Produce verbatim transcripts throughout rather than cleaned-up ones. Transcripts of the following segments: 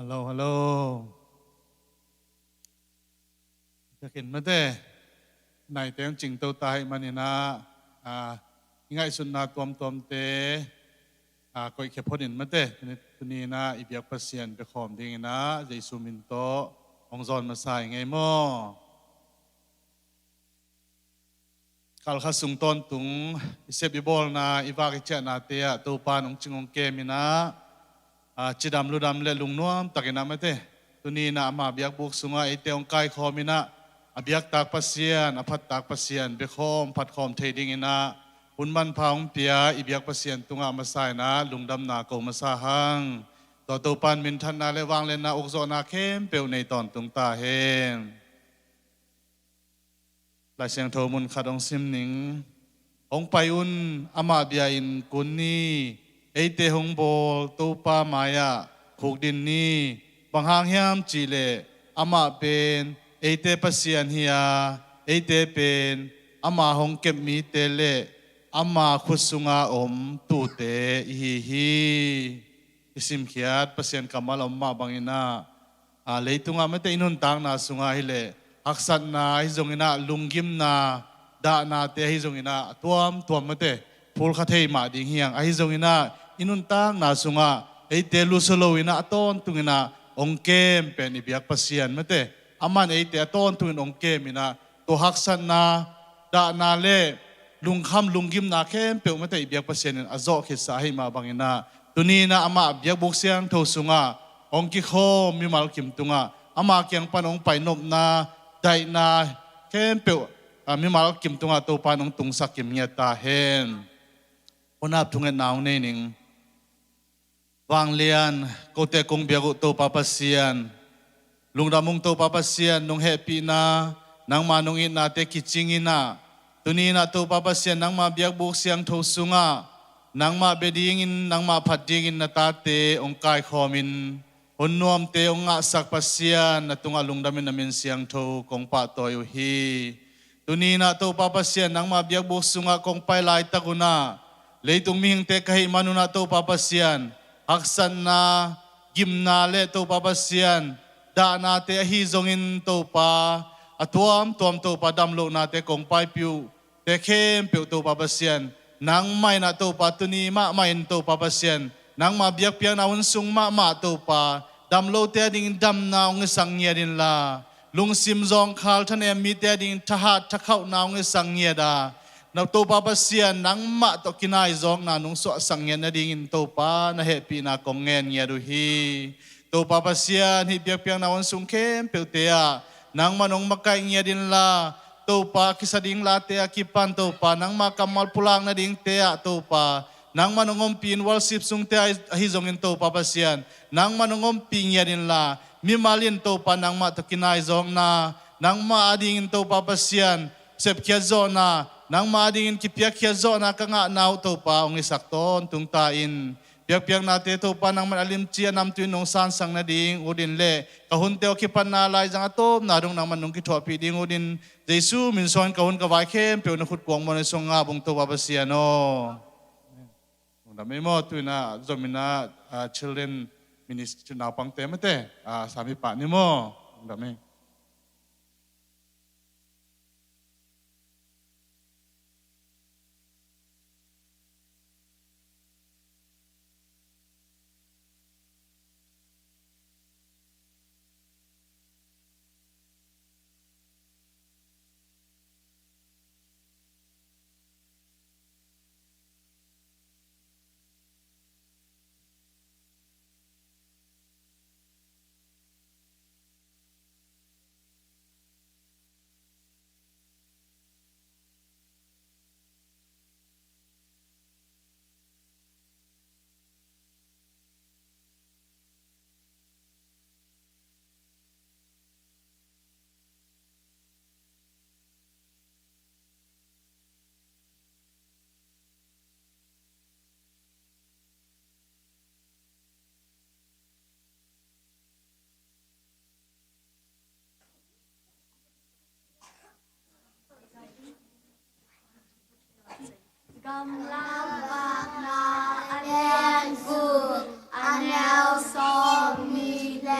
Hello, hello. Biakinn mate, naite hong cingto ta ahih manin ah, ah, i ngaihsutna tuamtuamte, ah, koih khia phonin mate, tuni, tuni in ah i biak Pasian biakhawm dingin ah Jesu min tawh hong zawn masa ing ei maw? Kal khat sung tawntung i sep i bawlna, i vak i ciahnate ah Topa in hong cing hong kem in ah, a, cidam ludam le lungnuam takin ah mate, tuni in ah ama biakbuk sungah eite hong kaikhawm in ah, a biaktak Pasian, a phattak Pasian biakhawm phatkhawm thei dingin ah hun manpha hong pia i biak Pasian tungah masa in ah lungdamna ko masa hang. Tua Topa in minthanna le vangliatna ukzawhna khempeuh nei tawntung ta hen. Lai Siangtho mun khat hong sim ning. Hong pai un, amah bia-in kun ni. Eite hong bawl Topa mai-ah khukdin ni. Bang hang hiam cih leh amah pen eite Pasian hi a, eite pen ama hong kep mite le ama khut sunga om tuute i hi hi. I simkhiat Pasian kammal om mah bangin ah, a, leitungah mate i nuntakna sungah hi leh haksatna ahi zongin ah, lunggimna, dahnate ahi zongin ah, a tuamtuam mate phulkha thei mah ding hi hang. Ahi zongin ah i nuntakna sungah eite lusia lo in ah, a tawntungin ah hong kem pen i biak Pasian mate, aman eite a tawntungin hong kem in ah, tua haksatna, dahna le lungkham lunggimna khempeuh mate i biak Pasian in a zawh khitsa ahih mah bangin ah, tuni in ah amah biakbuk siangtho sungah hong kikhawm mimal kim tungah ama kiang pan hong pai nopna, daihna khempeuh, a, mimal kim tungah Topa in hong tungsak kim ngiat ta hen. Hunap thungetna hong nei ning. Vanglian, kote kong biak uh Topa Pasian, lungdam ung Topa Pasian, nong hehpihna, nangma nong itnate kicing in ah, tuni in ah Topa Pasian, nangma biakbuk siangtho sungah nangmah bia dingin, nangmah phat dingin na tate hong kaikhawmin, hun nuamte hong ngahsak Pasian, na tungah lungdamin na min siangtho kong pahtawi uh hi. Tuni in ah Topa Pasian, nangma biakbuk sungah kong pai laitak un ah, leitung mihingte ka hih man un ah Topa Pasian, haksatna, gimna le Topa Pasian, dahnate ahi zongin Topa, a tuamtuam Topa damlohnate kong paipih uh te khempeuh Topa Pasian, nangmah in ah Topa, tuni mahmah in Topa Pasian, nangma biakpiakna hun sung mahmah Topa, damlote a dingin damna hong hisak ngiat inla, lungsim zawngkhal thanem mite a dingin thahat thakhauhna hong hisak ngiat a, na Topa Pasian, nangmah tawh kinaizawkna nong suahsak ngiat nadingin Topa, na hehpihna kong ngen ngiat uh hi. Topa Pasian, hih biakpiakna hun sung khempeuhte ah nangmah nong makaih ngiat inla, Topa, kisa ding late a kipan Topa, nangma kammal pulak nadingte ah Topa, nangmah nong ompih in, worship sungte ah ahi zongin Topa Pasian, nangmah nong ompih ngiat inla, mimal in Topa nangmah tawh kinaizawkna, nangmah a dingin Topa Pasian, sepkhiat zawhna, nangmah a dingin kipiakkhiat zawhna ka ngahna uh Topa, hong hisak tawntung ta in. Biakpiaknate Topa nangmah in a limci a namtui in nong sansak nading ut in le ka hunte uh a kipatna laizang a tawpna dong nangmah in nong kithuahpih ding ut in, Jesu min suangin ka hun ka vai khempeuh na khut kuang muan in sung ngap ung Topa Pasian aw. Lungdam ei maw, tu in ah zom in ah, ah, children ministry naupangte mate, ah, sami pah ni maw. Lungdam ei. Gamla vakna a lian guk, a neu sawm nih le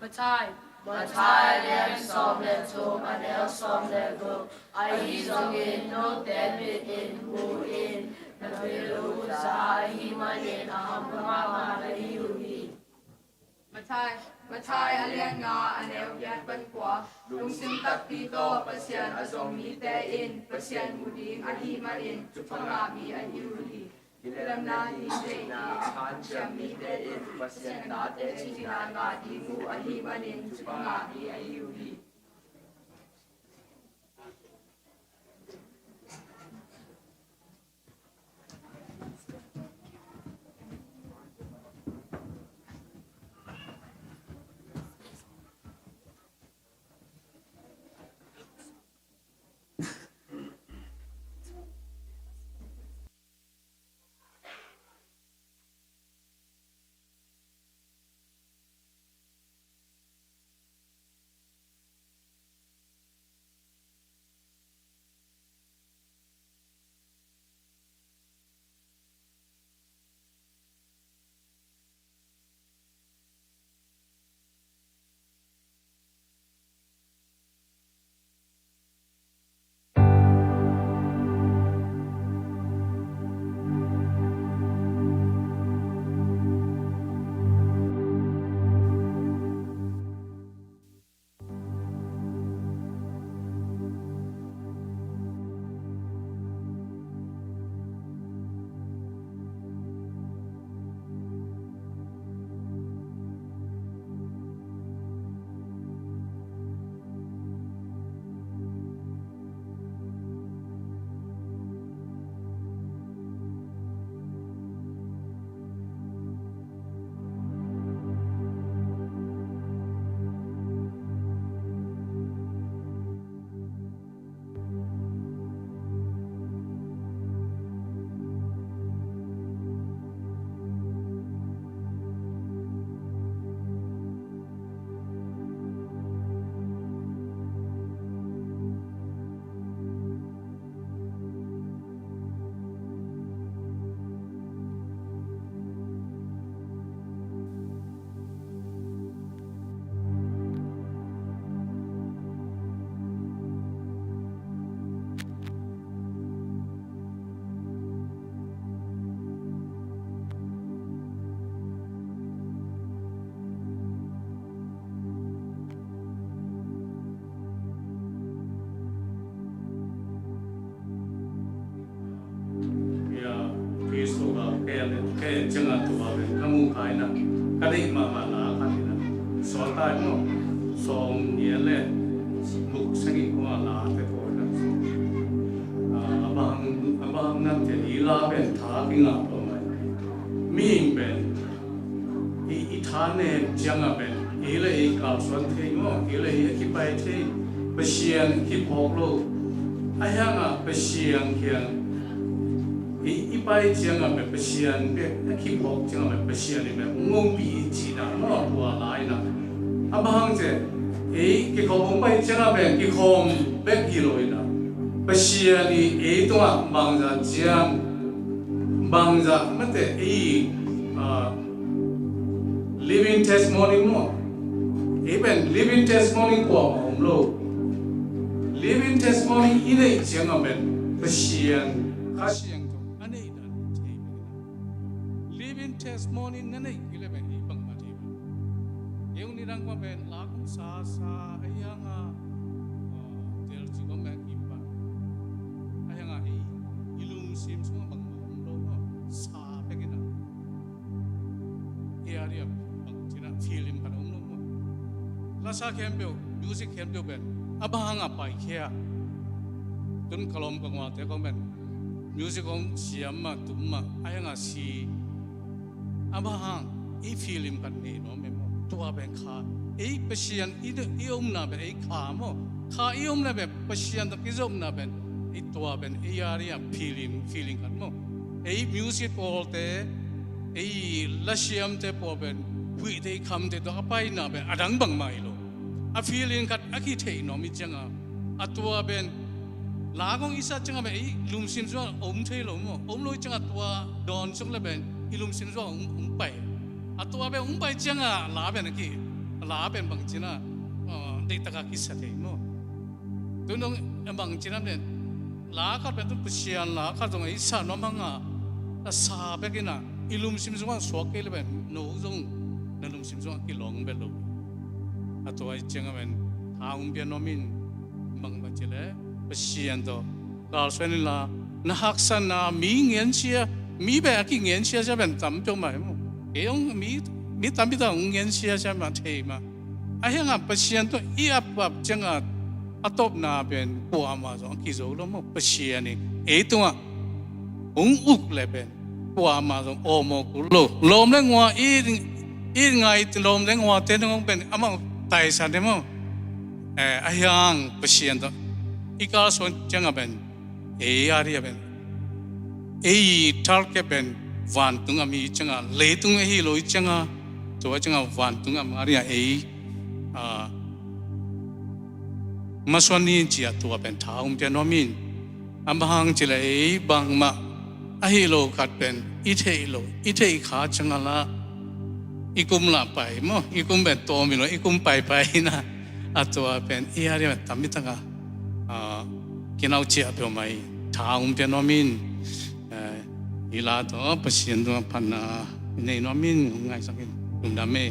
Mathai. Mathai a lian sawm le thum, a neu sawm le guk. Ahi zongin note bikin mu in, na bil uh za ahih manin a hampa mahmah na hi uh hi. Mathai. Mathai a lian nga, a neu giat pan kua. Lungsim takpi tawh Pasian a zong mite in Pasian mu ding ahih manin thupha ngah mi ahi uh hi. Kilemna ding deihna a hanciam mite in Pasian tate cihna ngah ding uh ahih manin thupha ngah mi ahi uh hi. Ka en ciangah tua pen ka muh kha in ah, ka deih mahmah la khat in ah, sawltak maw, sawm nih le guk sagih khawng a late pawl in ah, a bang, a bang nam te i la pen tha kingah pah mai. Mihing pen i, i tha nem ciangah pen ei le ei kalsuan thei maw, ei le ei a kipai thei, Pasian a kiphawk lo. Ahi hangah Pasian kiang i, i pai ciangah pen Pasian bek a kiphawk ciangah pen Pasian in pen hong ompih i cihna maw, tua la in ah. A bang hang ci leh ei kikhawm hong pai ciangah pen kikhawm bek hi lo in ah, Pasian in ei tungah bangzah ciang, bangzah mate ei, ah, living testimony maw. Ei pen living testimony kuamah om lo. Living testimony i neih ciangah pen Pasian Kha Siangtho a neih dan i thei. Living testimony na neih kei leh pen ei bangmah thei. Ei ung nidang kuamah pen la kong sa sa, ahi hangah, ah, tel ci kong pen impact. Ahi hangah ei, i lungsim sungah bangmah om lo maw. Sa bek in ah. Ei a diak bang ci in ah feeling khat om lo maw. Lasa khempeuh, music khempeuh pen a bang hangah paikhia. Tun ka lawm ka gualte kong pen music hong siam mah, tum mah, ahi hangah si. A bang hang ei feeling khat nei nuam e maw. Tua pen kha, ei Pasian i, i omna pen ei kha maw. Kha i omna pen Pasian tawh kizopna pen ei tua pen ei a diak feeling, feeling khat maw. Ei music pawlte, ei lasiamte pawl pen huihte, i khamte tawh a paina pen a dang bangmah hi lo. A feeling khat a kitheih nuam i ciangah, a tua pen la kong i sat ciangah pen ei lungsim sungah om thei lo maw. Om lo i ciangah tua dawn sung le pen i lungsim sungah hong, hong pai. A tua pen hong pai ciangah la pen a ki, la pen bang ci in ah, ah, deihtak a kisa thei maw. Tun dong bang ci in ah pen la khat pen tun Pasian la khat zong ei sa nuam hangah, a sa bek in ah i lungsim sungah suak kei le pen no zong na lungsim sungah kilawng bel lo. A tua i ciangah pen tha hong pia nuam in, bang bang ci leh Pasian tawh kalsuan inla, na haksatna, mi ngensia, mi bek a kingensia sia pen tam peuhmah hi maw. Kei hong mi, mi tampi tak hong ngensia sia mah thei mah. Ahi hangah Pasian tawh i ap ap ciangah a tawpna pen kuamah zong a kizo lo maw. Pasian in ei tungah hong uk le pen kuamah zong awmawk kul lo. Lawm le ngua i, i ngai lawm le nguate nong pen amau taisan de maw. Eh, ahi hang Pasian tawh i kalsuan ciangah pen ei a diak pen ei target pen vantung a mi ciangah, leitung a hi lo i ciangah, tua ciangah vantung a mi a diak ei, ah, masuan ni in ci a tua pen tha hong pia nuam in. A bang hang ci leh ei bangmah a hi lo khat pen i theih lo, i theih kha ciangah lah i kum lah pai maw, i kum pen tawm hi lo, i kum paipai in ah, a tua pen ei a diak pen tampi tak a, ah, kinau ciah peuhmah hi. Tha hong pia nuam in, eh, i la tawh Pasian tungah phatna i nei nuam in, hong ngaisak in. Lungdam e.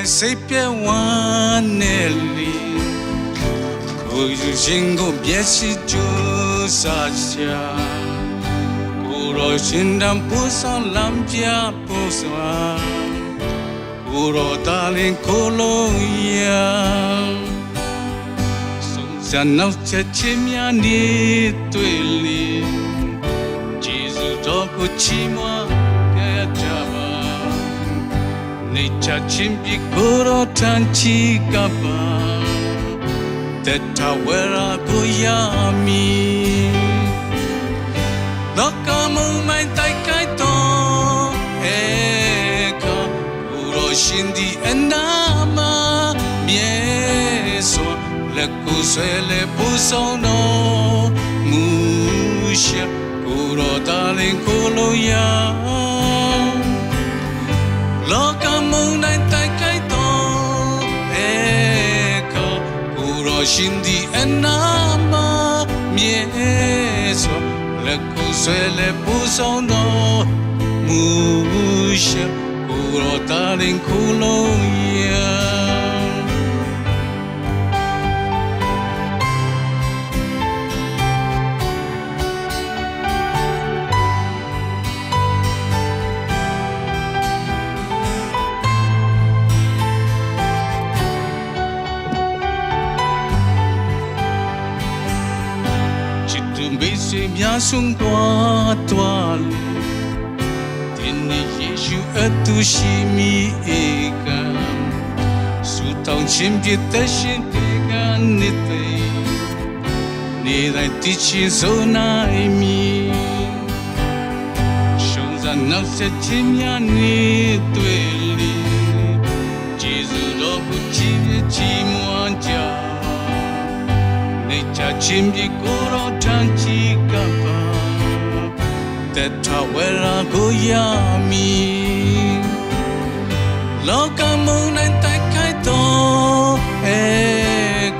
随便往哪里，我有经过别是主洒下，鼓楼心上不上，浪家不上，鼓楼大林鼓楼呀。 Sungsan nau sia chim ya ni tui li, Jisu dawk uh chim uh a pia ja ba. Ni cha chim pi kuro tan chi ka ba, te ta wera ku ya mi. Lawka mong mai tai kai to e ka, kuro shin di e na ma mie so. Le ku swe le pu so no mu shia, kuro ta ling ku lo ya. Lawka mong nai tai kai to e ka, kuro shin di e na ma mie so. Le ku swe le pu so no mu shia, kuro ta ling ku lo ya. Ci tum bi si mya sung tua tua li. Tini Yesu a tu shi mi e ka. Su tong chin pi te shin pi ka ni te. Ni dai ti chin so nai mi. Shong zan nau se chin ya ni tui li. Jisu lo ku chi ve chi muan ja. Ni cha chin pi ku lo tan chi ka pa. Te ta wera ku ya mi. Lawka mong nai tai kai to e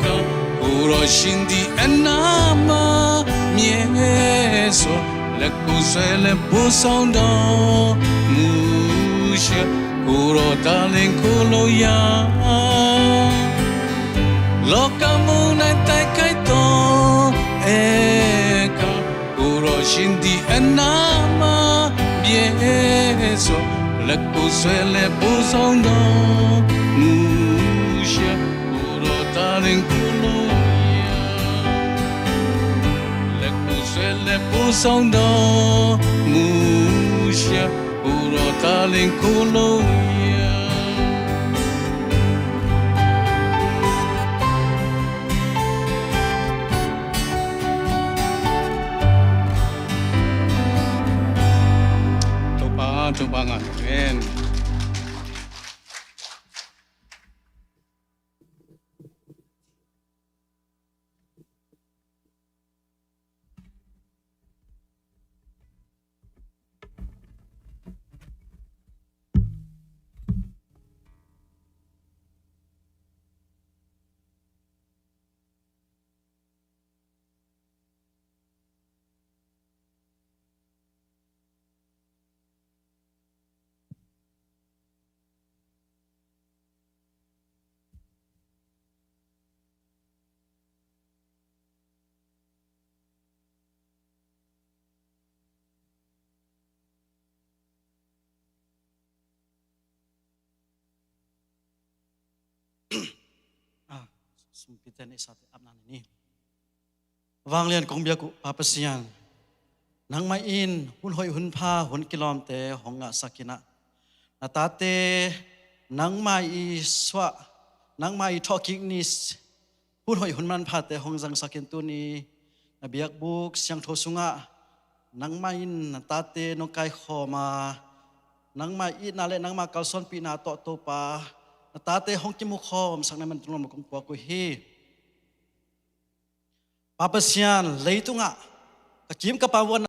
ka, kuro shin di e na ma mie so. Le ku swe le pu so no mu shia, kuro ta ling ku lo ya. Lawka mong nai tai kai to e ka, kuro shin di e na ma mie so. Le ku swe le pu so no mu shia, kuro ta ling ku lo ya. Le ku swe le pu so no mu shia, kuro ta ling ku lo ya. Topa, Topa ngan. Amen. Ah, sumpite neihsate apna ni. Vanglian kong biak uh Pa Pasian, nangmah in hun hoih hun pha hun kilawmte hong ngahsak in ah, na tate nangmah i suah, nangmah i thawhkik ni, hun hoih hun manphate hong zangsak in tuni na biakbuk siangtho sungah nangmah in na tate nong kaikhawm a, nangmah itna le nangmah kalsuanpihna tawh Topa na tate hong kimukhawmsak na man tung lo kong puak uh hi. Pa Pasian, leitungah ka kim ka pam vuan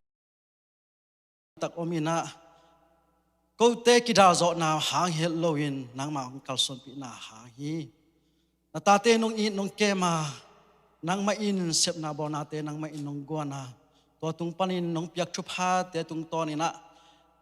tak om in ah, kote kidalzawhna hang hi het loin nangmah hong kalsuanpihna hang hi. Na tate nong it nong kem a, nangmah in sepna bawlnate nangmah in nong guan a, tua tung panin nong piak thuphate tungtawn in ah,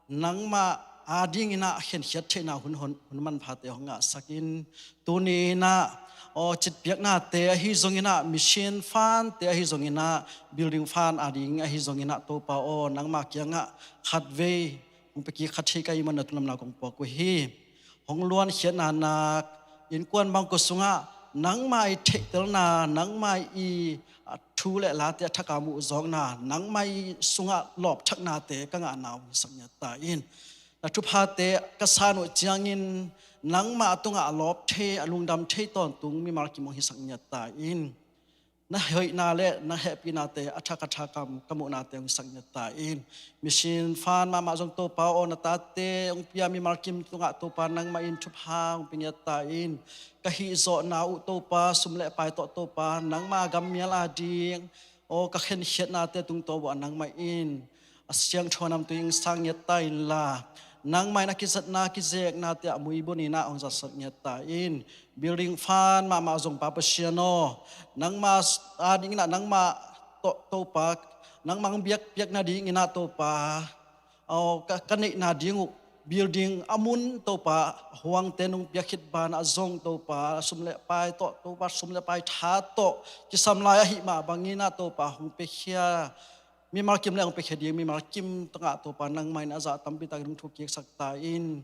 nangmah adingin ah a khenkhiat theihna hun, hun, hun manphate hong ngahsak in. Tuni in ah, aw, citpiaknate ahi zongin ah, mission fund te ahi zongin ah, building fund ading ahi zongin ah, Topa aw, nangma kiangah khatvei hong pia kik kha thei ka hih man na tunglamna kong puak uh hi. Hong luankhiatna nak, innkuan bangkua sungah nangma i theihtelna, nangma i, a, thu le late a thak a muhzawkna, nangma i sungah lawpthaknate ka ngahna uh hisak ngiat ta in. Na thuphate ka san uh ciangin nangma tungah a lawp thei, a lungdam thei tawntung mimal kim hong hisak ngiat ta in. Na hoihna le na hehpihnate a thak a thak a, ka muhnate hong hisak ngiat ta in. Mission fund mahmah zong Topa aw, na tate hong pia mimal kim tungah Topa nangmah in thupha hong pia ngiat ta in. Ka hihzawhna uh Topa, sum le pai tawh Topa, nangma gammial ading, aw, ka khenkhiatnate tungtawn uh ah nangmah in a siangtho namtui hong sang ngiat ta inla, nangmah in a kizatna kizeknate ah muibun in ah hong zatsak ngiat ta in. Building fund mahmah zong Pa Pasian aw, nangma adingin ah nangmah tawh Topa, nangmah hong biakpiak nadingin ah Topa, aw, ka, ka neihna ding uh building a mun Topa, huangte nong piak khit banah zong Topa, sum le pai tawh Topa, sum le pai tha tawh kisam lai ahih mah bangin ah Topa hong piakhia, mimal kim le hong piakhia ding mimal kim tungah Topa nangmah in a zah tampi takin hong thukkiksak ta in.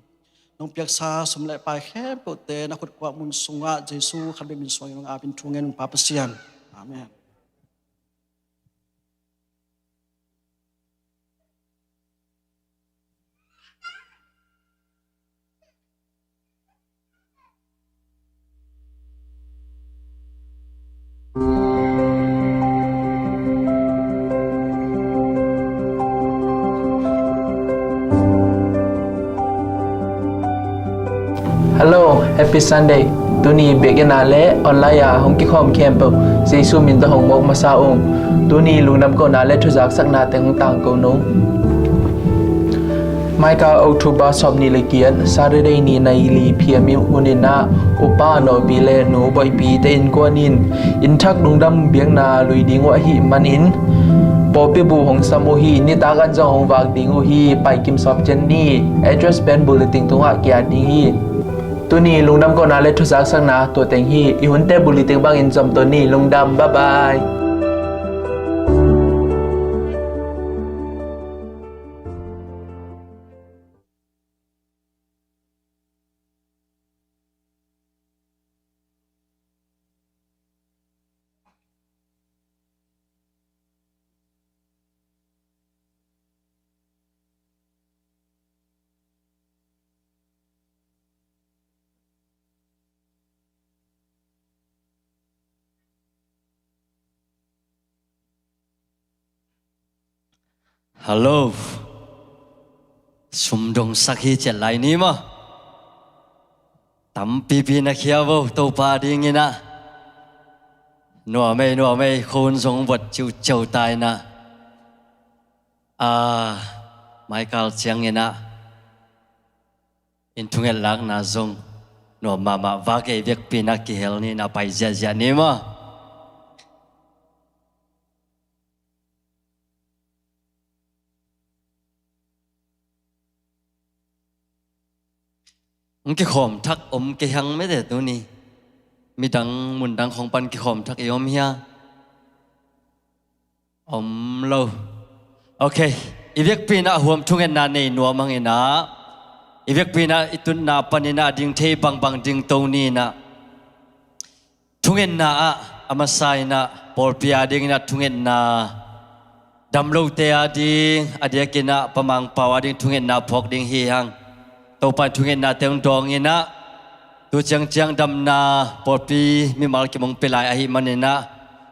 Nong piaksa sum le pai khempeuhte na khutkuah mun sungah Jesu khat bek min suangin hong apin thu ngen ung Pa Pasian. Amen. Hello, Happy Sunday. Tuni biakinn ah le online ah hong kikhawm khempeuh Jesu min tawh hong mawk masa ung. Tuni lungdam kohna le thuzaksakna teng hong tangko nung. Maika October sawmnih le giat, Saturday ni nai li P M in hun in ah, Upa Nawpi le Nu Boihpi te innkuan in inn thak lungdam biakna lui ding uh ahih manin pawlpi buh hong sam uh hi. Nitak an zong hong vak ding uh hi. Pai kim sawp ciat ni. Address pen bulletin tungah ki-at ding hi. Tuni lungdam kohna le thuzaksakna tua teng hi. I hunte bulletin bangin zom to ni. Lungdam, bye bye. Hello. Sum dongsak hi ciat lai ni maw. Tampipi na khia vo Topa dingin ah. Nuam ei, nuam ei, khun zong vot ciuciau ta in ah. Ah, Michael ciangin ah inn thunget lakna zong nuam mahmah, vak ei, biakpi in ah kihel ni, na pai ziahziah ni maw. Hong kikhawm thak om kei hang mete tuni. Midang mundang khong pan kikhawm thak i om hia? Om lo. Ok. I biakpi in ah a huam thungetna nei nuam hang in ah, i biakpi in ah i tutna pan in ah a ding thei bangbang ding to ni in ah. Thungetna ah a masa in ah pawlpi a dingin ah thungetna, damlote a ding, a diakin ah Pa Mangpau a ding thungetna phawk ding hi hang. Topa in thungetnate hong dawng in ah, tu ciangciang damna pawlpi mimal kim hong pia lai ahih manin ah,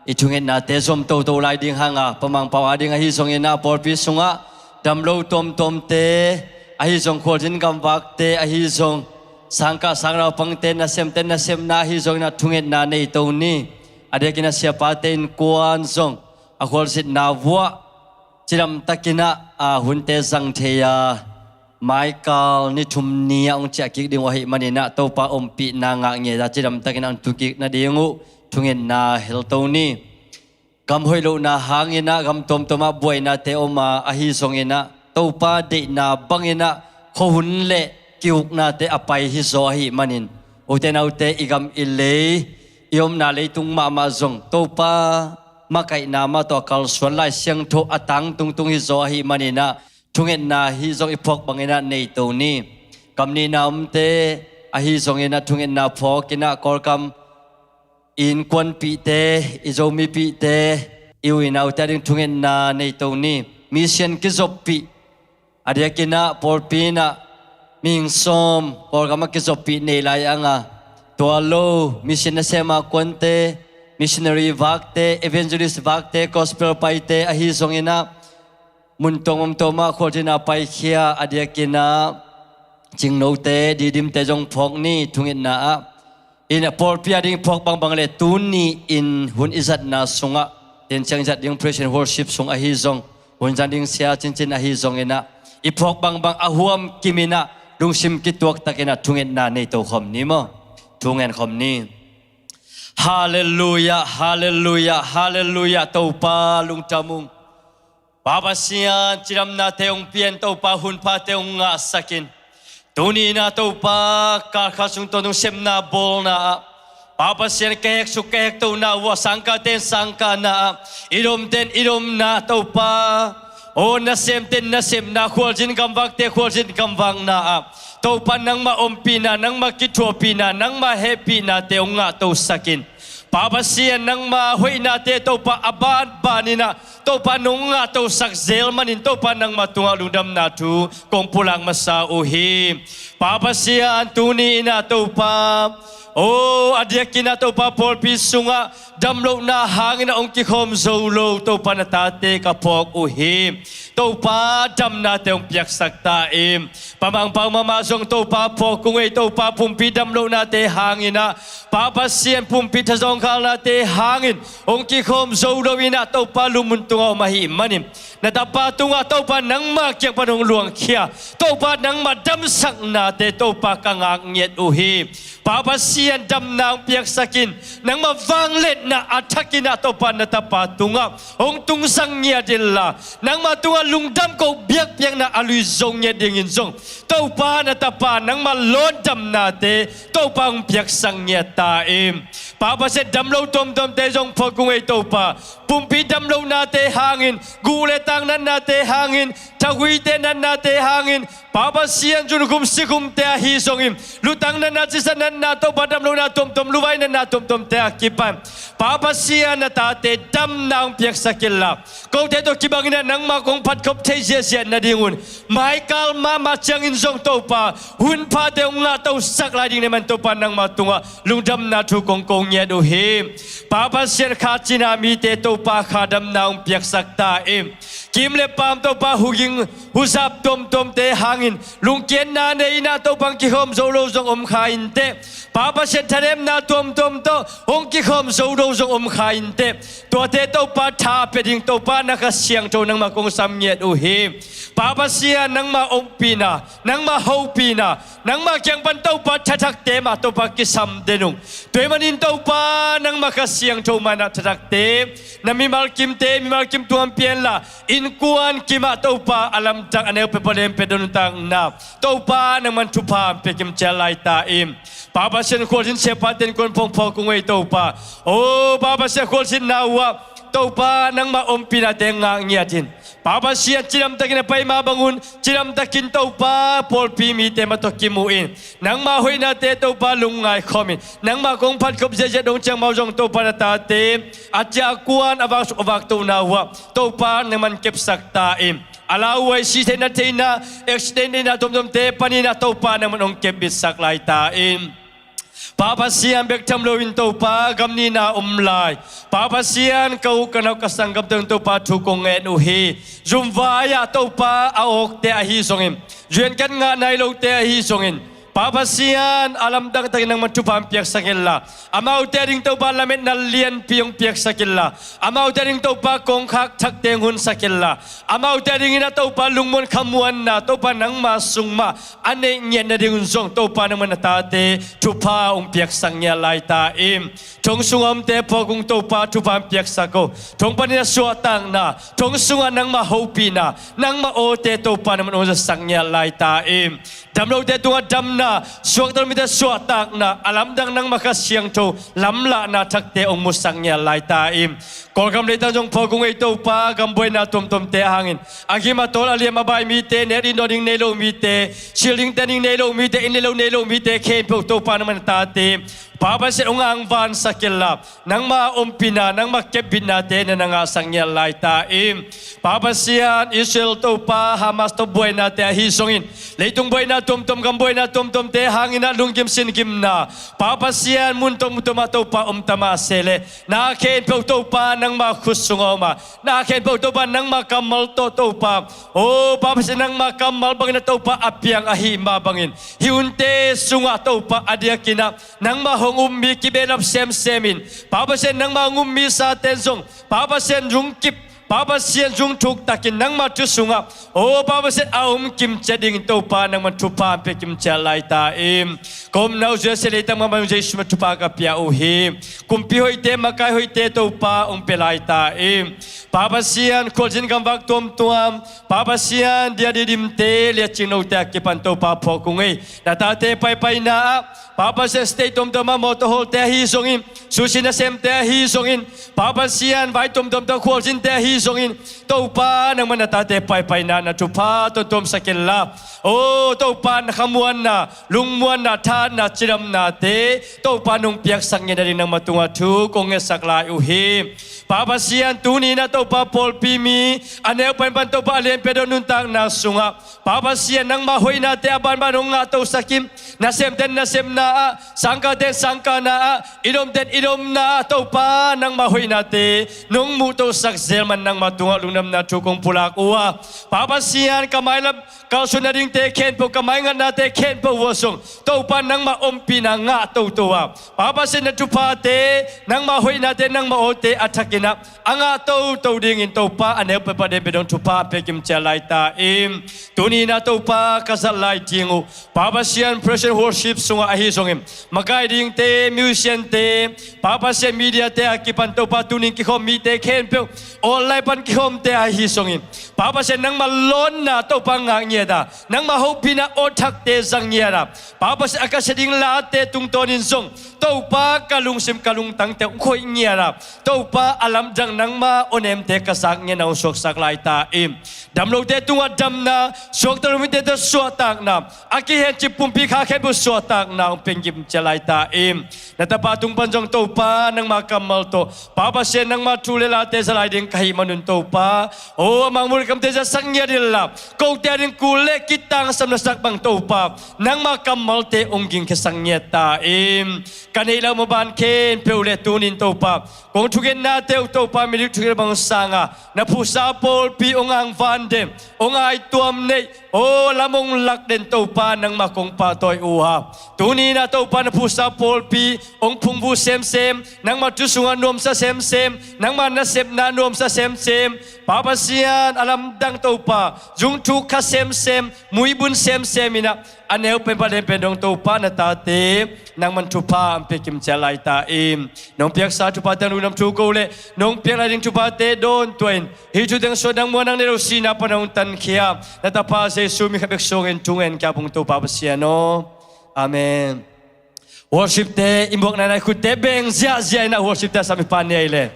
i thungetnate zom toto lai ding hang a, Pa Mangpau a ding ahi zongin ah pawlpi sungah damlo tuamtuamte ahi zong, khualzin gamvakte ahi zong, sangkah sang naupangte nasemte nasemna ahi zongin ah thungetna nei to ni. A diakin ah siapate innkuan zong a khualzinna vuah cidamtakin ah, a, hunte zang thei a, Michael ni thum ni ah hong ciah kik ding uh ahih manin ah Topa ompihna ngah ngei a, cidamtakin ah hong tu kik nading uh thungetna hel to ni. Gam hoih lohna hangin ah gam tuamtuam ah buainate om a, ahi zongin ah Topa deihna bangin ah khuahun le ki-uknate a pai hizaw ahih manin, ute naute, i gam i lei, i omna leitung mahmah zong Topa makaihna mah tawh a kalsuan Lai Siangtho a tang tungtung hizaw ahih manin ah, thungetna hih zong i phawk bangin ah nei to ni. Gam nihna omte ahi zongin ah thungetna phawkin ah Kawlgam i innkuanpihte, i Zomipihte, i u i naute ading thungetna nei to ni. Mission kizoppih, a diakin ah pawlpi in ah mihing sawm Kawlgam ah kizoppih nei lai ang a, tua lo mission nasem a kuante, missionary vakte, evangelist vakte, gospel paite ahi zongin ah mun tuam om tuam ah khualzin a paikhia, a diakin ah Cingnote, Didimte zong phawk ni. Thungetna ah, in ah pawlpi ading phawk bangbang le tuni in hun i zatna sungah, tenciang i zat ding praise and worship sung ahi zong, hun zan ding sia cincin ahi zongin ah, i phawk bangbang a huam kimin ah lungsim kituak takin ah thungetna nei to khawm ni maw? Thungen khawm ni. Halleluiah, halleluiah, halleluiah. Topa lungdam ung. Pa Pasian, cidamnate hong pia in, Topa hunphate hong ngahsak in. Tuni in ah Topa, kalkhat sung tawntung sepna bawlna ah, Pa Pasian, ka heksuk ka hektohna uh ah, sangkahte in sangkahna ah, i domte in i domna, Topa, aw, nasemte in nasepna, khualzin gamvakte khualzin gamvakna ah, Topa, nangmah ompihna, nangmah kithuahpihna, nangmah hehpihnate hong ngahtosak in. Pa Pasian, nangmah hoihnate, Topa, a banban in ah, Topa, nong ngahtosak zel manin, Topa, nangmah tungah lungdamna thu kong pulak masa uh hi. Pa Pasian, tuni in ah, Topa, aw, a diakin ah, Topa, pawlpi sungah damlohna hangin ah hong kikhawm zo lo, Topa, na tate ka phawk uh hi. Topa, damnate hong piaksak ta in. Pa Mang Pau mahmah zong, Topa, phawk kung ei, Topa, pumpi damlohnate hangin ah, Pa Pasian, pumpi thazawng khalnate hangin hong kikhawm zo lo in ah, Topa, lungmun tungah om ahih manin, na tapa tungah, Topa, nangmah kiang pan hong luangkhia, Topa, nangmah damsaknate, Topa, ka ngak ngiat uh hi. Pa Pasian, damna hong piaksak in. Nangmah vangliatna a thakin ah, Topa, na tapa tungah hong tungsak ngiat inla, nangmah tungah lungdam ko biakpiakna a luizo ngiat dingin zong, Topa, na tapa nangmah lawndamnate, Topa, hong piaksak ngiat ta in. Pa Pasian, damlo tuamtuamte zong phawk kung ei, Topa. Pumpi damlohnate hangin, guh le tang natnate hangin, thahuite natnate hangin, Pa Pasian, zunkhum sikhumte ahi zongin, lutang natna, cisa natna, Topa, damlohna tuamtuam, luvai natna tuamtuamte a kipan, Pa Pasian, na tate damna hong piaksak inla, kote tawh kibangin ah nangmah kong phatkhop thei ziahziah nadingun, maikal mahmah ciangin zong, Topa, hunphate hong ngahtosak lai ding na hih man, Topa, nangmah tungah lungdamna thu kong ko ngiat uh hi. Pa Pasian, kha cina mite, Topa, kha damna hong piaksak ta in. Kim le paam, Topa, huging huzap tuamtuamte hangin lungkiatna nei in ah, Topa, hong kikhawm zo lo zong om kha inteh. Pa Pasian, thanemna tuamtuam tawh hong kikhawm zo lo zong om kha inteh. Tuate, Topa, tha pia ding, Topa, na Kha Siangtho nangmah kong sam ngiat uh hi. Pa Pasian, nangmah ompihna, nangmah hopihna, nangmah kiang pan, Topa, thathakte mah, Topa, kisam den ung. Tua ahih manin, Topa, nangmah Kha Siangtho mah in ah thathakte, na mimal kimte, mimal kim tung hong pia inla, innkuan kimah, Topa, a lamdang a neu peuhpeuh lem pia, nuntakna, Topa, nangman thupha hong pia kimciat lai ta in. Pa Pasian, khualzin siapate, innkuan phawng phawk kung ei, Topa. Aw, Pa Pasian, khualzinna uh ah, Topa, nangmah ompihnate ngah ngiat in. Pa Pasian, cidamtakin a pai mah bangun, cidamtakin, Topa, pawlpi mite mah tawh kimu in. Nangmah hoihnate, Topa, lungngai khawm in. Nangmah kong phatkhop ziahziah dong ciang amau zong, Topa, na tate a ciahkuan, a vaksuk a vaktohna uh ah, Topa, nangman kepsak ta in. A lauhuai, si theihna theihna, accident theihna tuamtuamte panin ah, Topa, nangman hong kepbitsak lai ta in. Pa Pasian, bek tham loin, Topa, gam nihna om lai, Pa Pasian, ka u ka nau ka sanggamte in, Topa, thu kong ngen uh hi. Zumvai ah, Topa, a awkte ahi zongin, zuinkhat ngah nai lote ahi zongin, Pa Pasian, a lamdang takin nangman thupha hong piaksak inla, amaute a ding Topa lametna lianpi hong piaksak inla, amaute a ding Topa kongkhak thakte hong hunsak inla, amaute a dingin a Topa lungmuan khamuanna Topa nangma sung mah a neih ngiat nadingun zong Topa nangman a tate thupha hong piaksak ngiat lai ta in. Thong sungah omte phawk ung Topa, thupha hong piaksak o. Thong panin a suahtakna, thong sungah nangma hopihna, nangma awte Topa nangman hong zasak ngiat lai ta in. Damlote tungah damna, suakta lo mite suahtakna, a lamdang nangma Kha Siangtho lamlahna thakte hong musak ngiat lai ta in. Kawlgam leitang zong phawk ung ei Topa, gam buaina tuamtuamte hangin a gim a tawl a liam a bai mite, nek ding dawn ding nei lo mite, sil ding ten ding nei lo mite, inn le lo nei lo mite khempeuh Topa nangman a tate Pa Pasian hong angvansak inla, nangma ompihna, nangma kepbitnate na na ngahsak ngiat lai ta in. Pa Pasian, Israel Topa Hamas tawh buainate ahi zongin, leitung buaina tuamtuam, gam buaina tuamtuamte hangin a lunggim singimna, Pa Pasian, mun tuamtuam ah Topa om ta mah sehleh, na khempeuh Topa nangma khut sungah om a, na khempeuh Topa nangma kammal tawh Topa, o Pa Pasian, nangma kammal bangin a Topa a piang ahih mah bangin, hih hunte sungah Topa a diakin ah nangma hong um mi kibehlap semsem in, Pa Pasian, nangma hong um mi sate zong, Pa Pasian, zungkip, Pa Pasian, zungthuk takin nangma thu sungah, o Pa Pasian, a om kimciat dingin Topa nangman thupha hong pia kimciat lai ta in. Ka omna uh U S A leitang mah bang Jesu min ah thupha ka pia uh hi. Kumpi hoihte, makai hoihte Topa hong pia lai ta in. Pa Pasian, khualzin gamvak tuamtuam, Pa Pasian, dia didimte, liacingnote a kipan Topa phawk ung ei. Na tate paipaina ah, Pa Pasian, state tuamtuam ah mawtaw hawlte ahi zongin, sushi nasemte ahi zongin, Pa Pasian, vai tuamtuam tawh khualzinte ahi zongin, Topa nangman na tate paipaina na thupha tawh tuamsak inla, o Topa, na khamuanna, lungmuanna, thahatna, cidamnate Topa nong piaksak ngiat nading nangma tungah thu kong ngetsak lai uh hi. Pa Pasian, tuni-in ah Topa pawlpi mi a neu pan pan Topa a lianpi a dawn nuntakna sungah, Pa Pasian, nangma hoihnate a banban hong ngahtosak in, nasemten nasemna ah, sangkaten sangkahna ah, i domten i domna ah Topa nangma hoihnate nong muhtohsak zel man nangma tungah lungdamna thu kong pulak uh a, Pa Pasian, ka mailam kalsuan nadingte khempeuh, ka maingatnate khempeuh uh ah zong Topa nangma ompihna ngah toto a, Pa Pasian, na thuphate, nangma hoihnate, nangma awte a thakin ah a ngah toto dingin Topa a neu pan pan a lianpi a dawn thupha pia kimciat lai ta in. Tuni-in ah Topa ka zat lai ding uh, Pa Pasian, praise and worship sungah ahi zongin, makai dingte, musiciante, Pa Pasian, mediate a kipan Topa tuni-in kikhawm mite khempeuh, online pan kikhawmte ahi zongin, Pa Pasian, nangma lawnna Topa ngah ngiat a, nangma hopihna awt thakte zang ngiat a, Pa Pasian, a ka sia ding late tungtawnin zong Topa ka lungsim ka lungtangte hong khoih ngiat a, Topa a lamdang nangma awnemte ka zak ngiat na hong suaksak lai ta in. Damlote tungah damna, suakta lo mite tawh suahtakna, a kihencip pumpi kha khempeuh suahtakna hong pia kimciat lai ta in. Na tapa tung pan zong Topa nangma kammal tawh, Pa Pasian, nangma thu le late za lai ding ka hih manun Topa, o a mangmuh le kamte zasak ngiat inla, kote a ding kul le kitangsam na sak bang Topa, nangma kammalte hong gingkhiasak ngiat ta in. Ka neih lam a ban khempeuh le tuni-in Topa, kong thugennate uh Topa, midik thugennate bang sangin na phuhsa pawlpi hong angvan den, hong aituam neih, o lam hong lak den Topa, nangmah kong pahtawi uh a, tuni-in ah Topa na phuhsa pawlpi hong phungvuh semsem, nangmah thu sungah nuamsa semsem, nangmah nasepna nuamsa semsem, Pa Pasian, a lamdang Topa, zungthuk kha semsem, muibun semsem in ah, a neu pen pan a lian pen dong Topa na tate nangman thupha hong pia kimciat lai ta in. Nong piaksa thuphate lungdam thu ko leh, nong piak lai ding thuphate dawntuah in, hih thu teng suah nang muan nang nei lo sihna pan hong tankhia na tapa Jesu min khat bek suangin thu ngen ka hih ung Topa Pasian aw. Amen. Worship-te i muak nainai, khutte beng ziahziah in ah worship-te a sam i pan ni ei leh.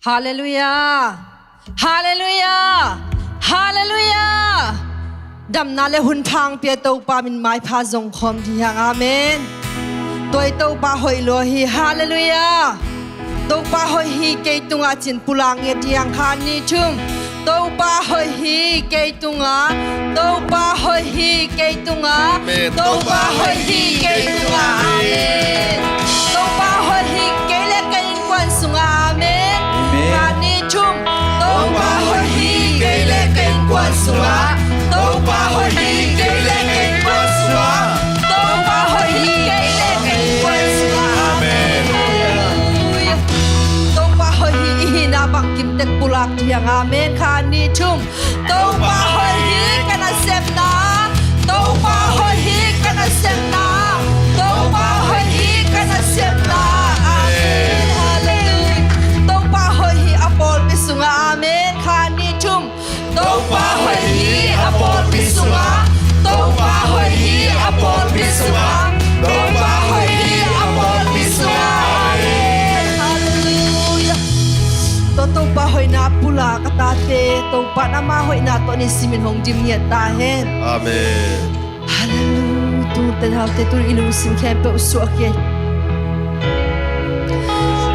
Halleluiah. Halleluiah. Halleluiah. Damna le hun pha hong pia Topa min maipha zong khawm dih hang. Amen. Tua hi Topa hoih lua hi. Halleluiah. Topa hoih hi kei tungah ci-in pulak ngiat dih hang, khat nih thum. Topa hoih hi kei tungah. Topa hoih hi kei tungah. Amen. Topa hoih hi kei tungah. Amen. Topa hoih hi kei le ka innkuan sungah. Amen. Amen. Khat, nih, thum. Topa hoih hi kei le ka innkuan sungah. Topa hoih hi kei le ka innkuan sungah. Topa hoih hi kei le ka innkuan sungah. Amen. Halleluiah. Topa hoih hi, i hihna bangkim tek pulak thiang. Amen. Khat, nih, thum. Topa hoih hi ka nasepna. Topa hoih hi ka nasepna. Topa hoih hi ka nasepna. Amen. Halleluiah. Topa hoih hi a pawlpi sungah. Amen. Khat, nih, thum. Topa hoih hi a pawlpi sungah. Topa hoih hi a pawlpi sungah. Topa hoih hi a pawlpi sungah. Amen. Halleluiah. Tua Topa hoihna pulak a tate, Topa in ama hoihna tawh nisim in hong dim ngiat ta hen. Amen. Halleluiah. Tute naute, tu i lungsim khempeuh suahkhia hi.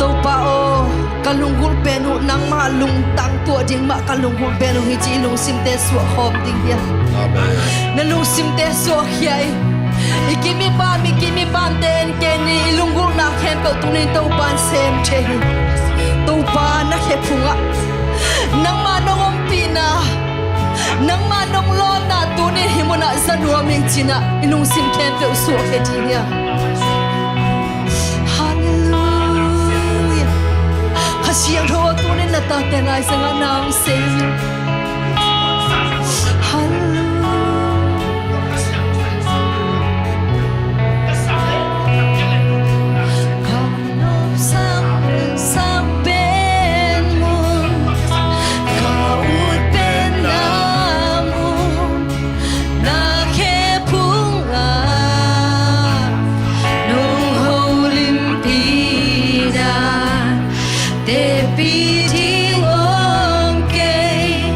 Topa aw, ka lunggulh pen uh nangmah lungtang tuah ding mah ka lunggulh pen uh hi ci i lungsimte suahkhawm ding hi a. Amen. Na lungsimte suahkhia in. I kim i pam, i kim i pamte en kei ni, i lunggulhna khempeuh tuni in Topa in sem thei hi. Topa na khe phungah nangmah nong ompihna, nangmah nong lawnna tuni hih munah za nuam ing ci-in ah i lungsim khempeuh suahkhia ding hi a. Halleluiah. Kha Siangtho aw, tuni in na tate laizang ah na hong sem in. Halleluiah. Ka nopsak, nopsak pen mun, ka ut pen na mun, na khe phungah nong holimpi dan, teci ding om kei.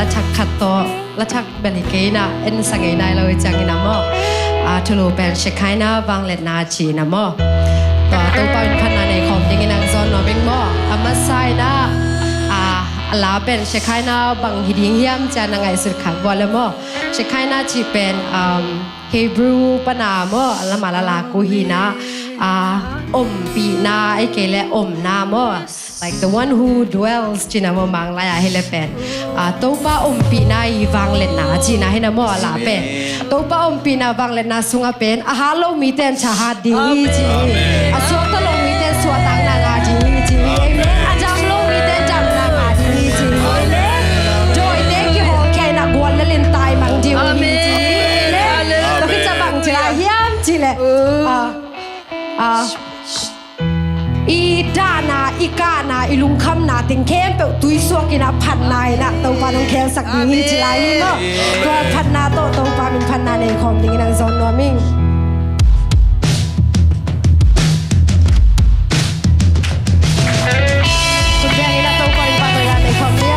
Lathak khat tawh, lathak bel hi kei in ah, en sa ngei nai lo hi ciangin ah maw. A thulu pen Shekinah vangliatna ci-in ah maw. Tua Topa min phatna nei khawm dingin ah hong zawn nuam ing maw. A masa in ah, a, a la pen Shekinah bang hi ding hiam ci-a na ngaihsut kha uh leh maw. Shekinah cih pen, um, Hebrew pan a maw, a lam a la lak uh hi in ah, a, ompihna, ahih kei leh omna maw. Like the one who dwells, ci-in ah maw, Manglai ah hi leh pen. A, Topa ompihna i vangliatna ci-in ah hi in ah maw, a la pen. Topa ompihna vangliatna sungah pen, a hat lo mite in tha hat ding hi ci hi. A suakta lo mite in suahtakna ngah ding hi ci hi. Amen. A dam lo mite in damna ngah ding hi ci hi. Amen. Dawite kihawlkhia in ah guallel in taimang ding uh hi ci hi. Amen. Tua khit ciang bang ci lai hiam cih leh, a, a, i dahna, i kahna, i lungkhamna teng khempeuh tui suak in ah phatna in ah Topa in hong khelsak ding hi ci lai hi maw. Tua phatna tawh Topa min phatna nei khawm dingin hong zawn nuam ing. Khut beng in ah Topa min phatna nei khawm ding.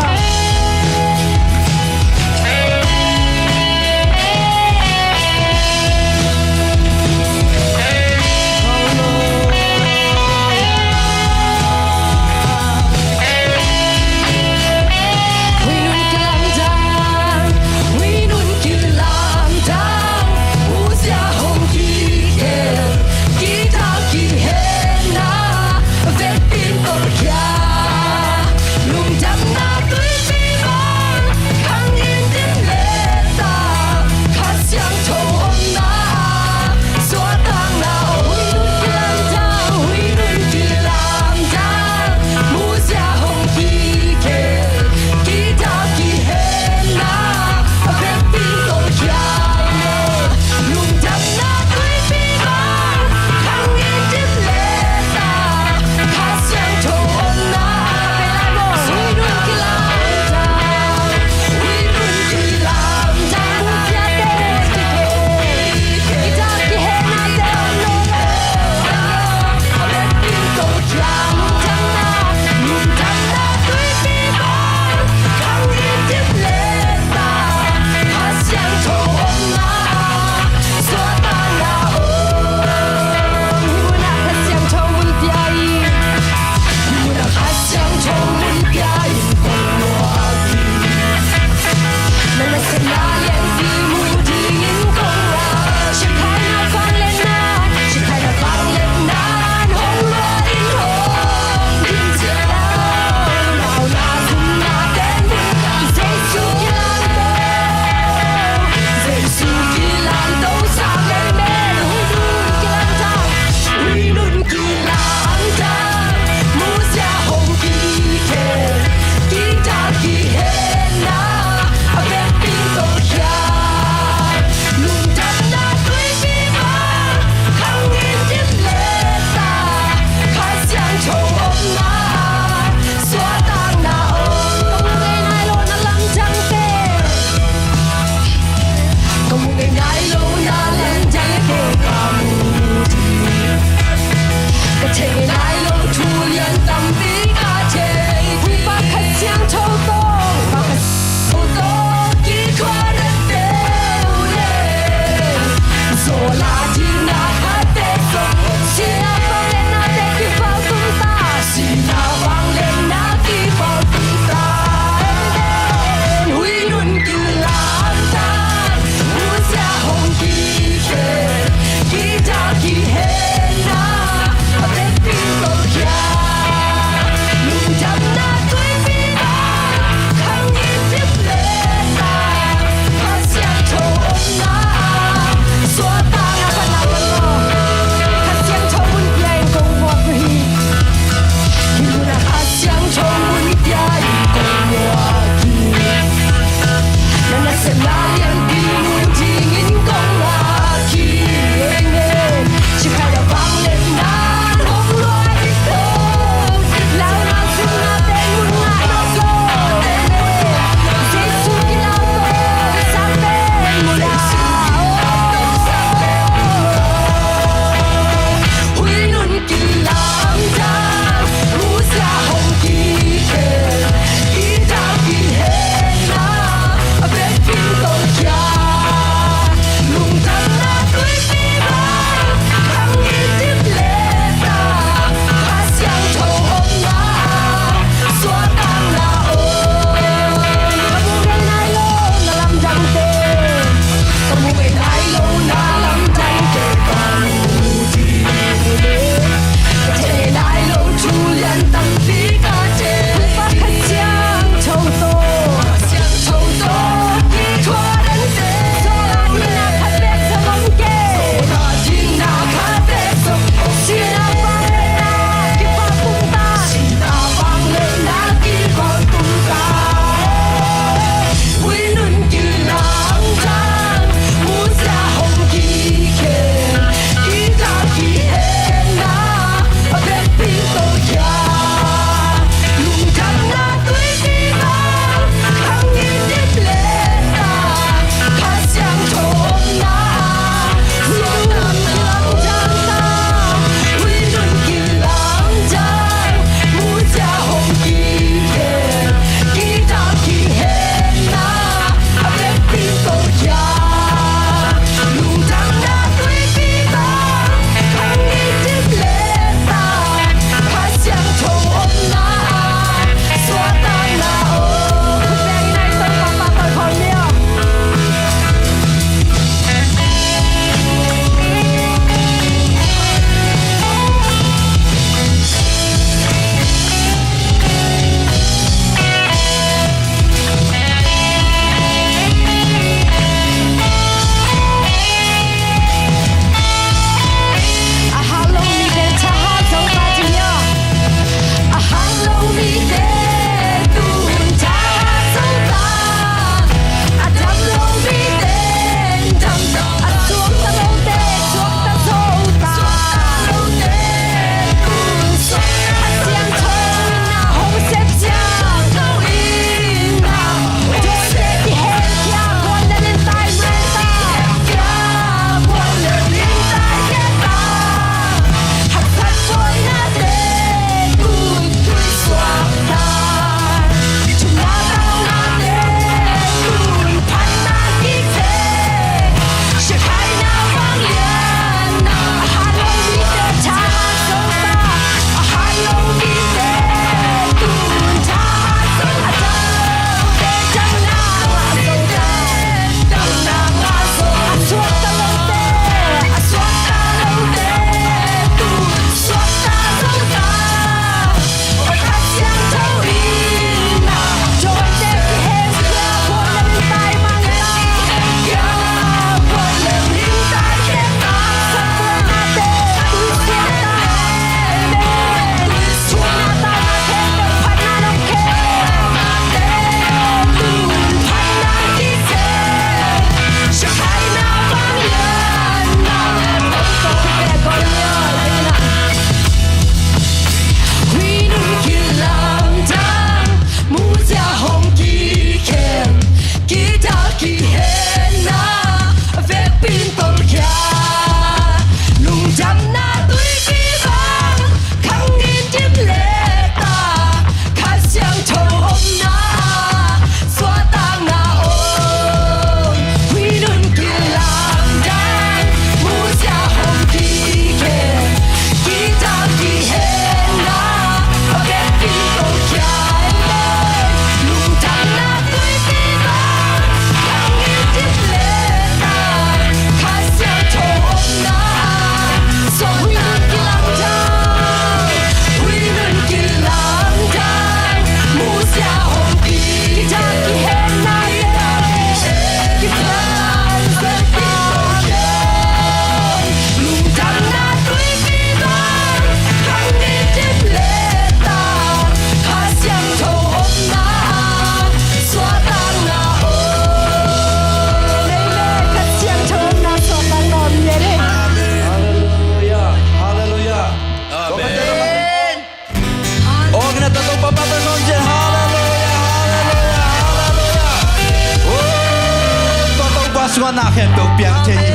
khempeuh piang thei hi.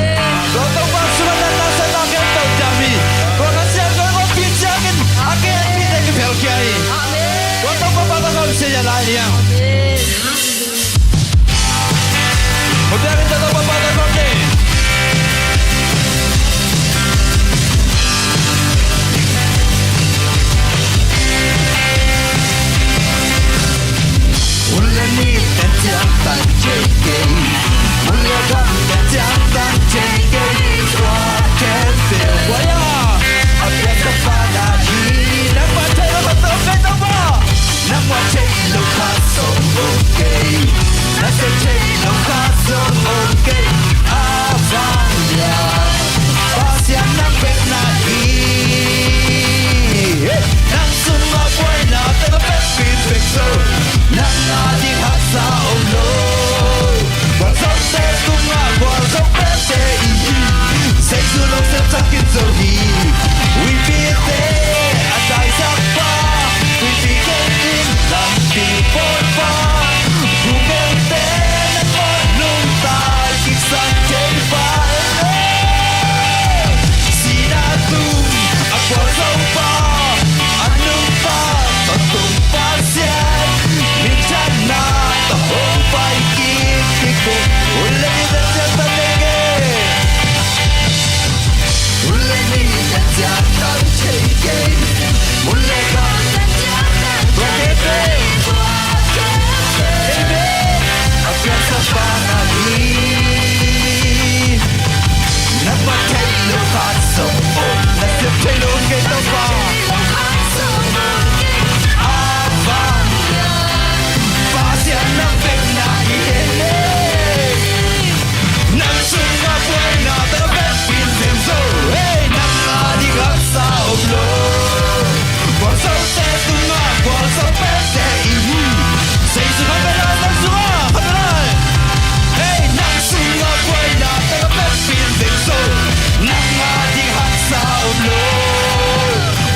Tua Topa sungah natna siatna khempeuh dam hi. Tua Kha Siangtho in hong piak ciangin a kei a pite kiphelkhia hi. Tua Topa pahtawi khawm sia lai liang. Hong piak in tua Topa pahtawi khawm ni. Hun le ni teng ciang tan thei kei, hun le gam teng ciang tan thei kei, tua khempeuh a piangthak pa na hi. Nangmah theih lo khat om kei, Topa. Nangmah theih lo khat zong om kei, na sem theih lo khat zong om kei. A vanglian Pasian nang bek na hi. Nang sungah buaina teng a pek pin bek zo, nang a ding haksa om lo. Gualzote tungah gualzo pente i hi. Zeisu lungsim thakin zo hi. Huipite a taisak pa, huipi kei in lampi pawl pa, bungeute'n a pawt nungta kiksan thei pa. Sihna tung a gualzo pa, a nungta tawntung Pasian minthanna tawh hong pai kik ding. Hun le ni teng ciang tan thei kei, hun le ni teng ciang tan thei kei, hun le gam teng ciang tan thei kei, tua khempeuh a piangthak pa na hi. Nangmah theih lo khat zong om, na sem thei lo kei, Topa. A vanglian Pasian nang bek na hi. Nang sungah buaina teng a pek pin bek zo, hei, nang a ding haksa om lo. Gualzote tungah gualzo pente i hi. Zeisu khat bek na, nang sungah khat bek na. Hei, nang sungah buaina teng a pek pin bek zo, nang a ding haksa om lo.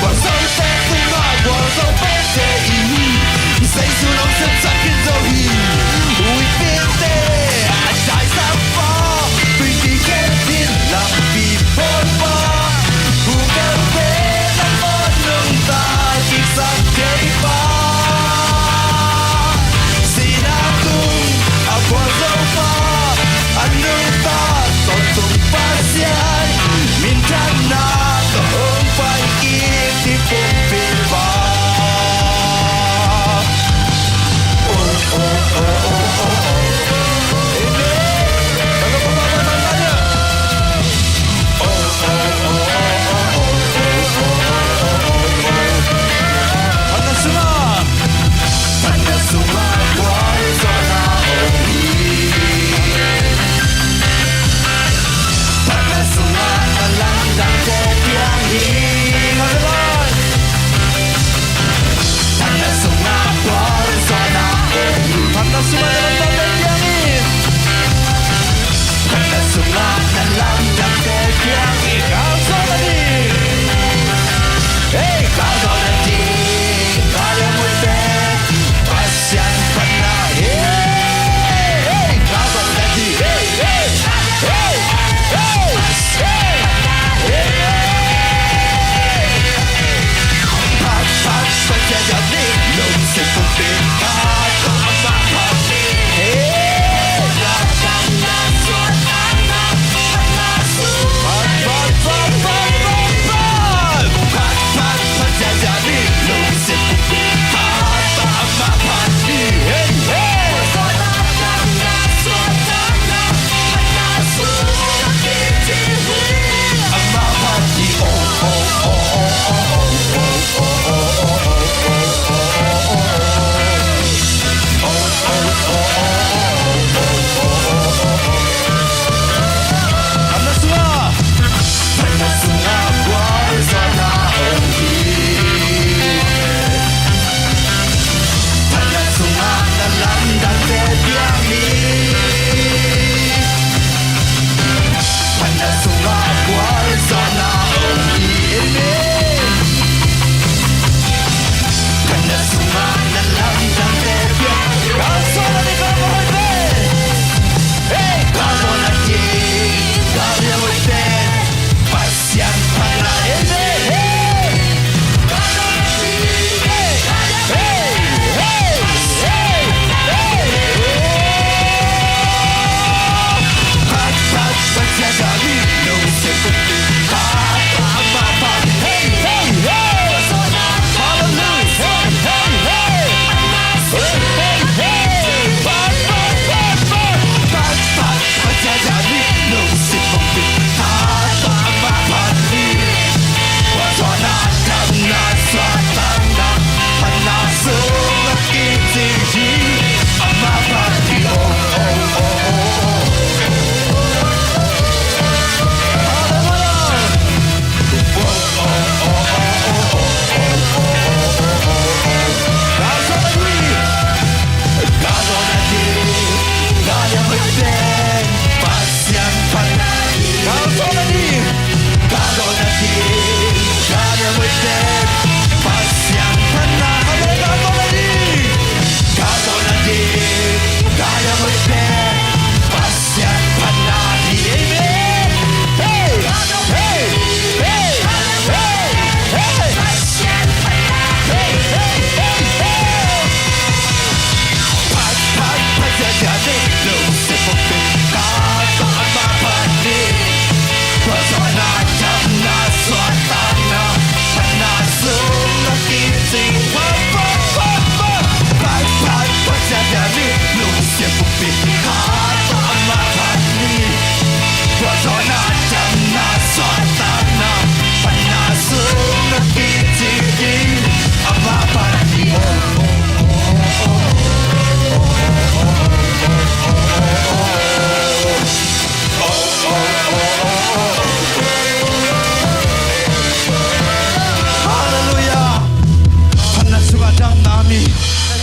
Gualzote tungah gualzo pente i hi. Zeisu lungsim thakin zo hi. Huipite a taisak pa, huipi kei in lampi pawl pa, bungeute'n a pawt nungta kiksan thei pa. Sihna tung a gualzo pa, a nungta tawntung Pasian minthanna tawh hong pai kik ding pumpi pa. Oh, oh, oh, oh, oh, oh. Amen. Phatna sungah, phatna sungah gualzawhna om hi. Phatna sungah na lamdangte piang hi. Phatna sungah gualzawhna om hi. Phatna sungah na lamdangte piang hi. Phatna sungah na lamdangte piang hi. Gualzawhna ding, hei, gualzawhna ding, gualzawhna ding, Pasian phatna hi. Hei, gualzawhna ding, hei, hei, hei, hei, hei, hei. Phat, phat, Pasian phat ding, lungsim pumpi phat, kong a phat, phat ding, hei.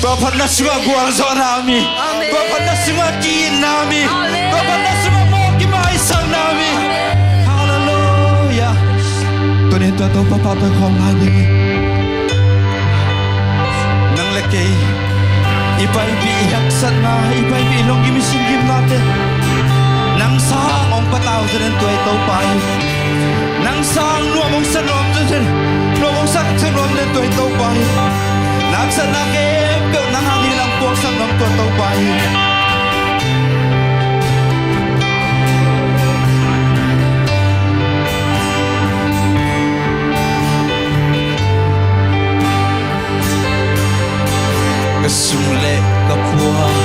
Tua phatna sungah gualzawhna om hi. Amen. Tua phatna sungah ki-itna om hi. Amen. Tua phatna sungah mawh kimaisakna om hi. Amen. Halleluiah. Tuni tua Topa pahtawi khawm lai ding hi. Nang le kei i paipih i haksatna, i paipih i lunggim i sunggimnate, nang sang hong patau zaw den tua i Topa hi. Nang sang nuam hong sa nuam zaw den, nuam hong sa nuam den tua i Topa hi. Na haksatna khempeuh nang adingin hong puaksak nuam tua Topa hi. Ka sum le ka puak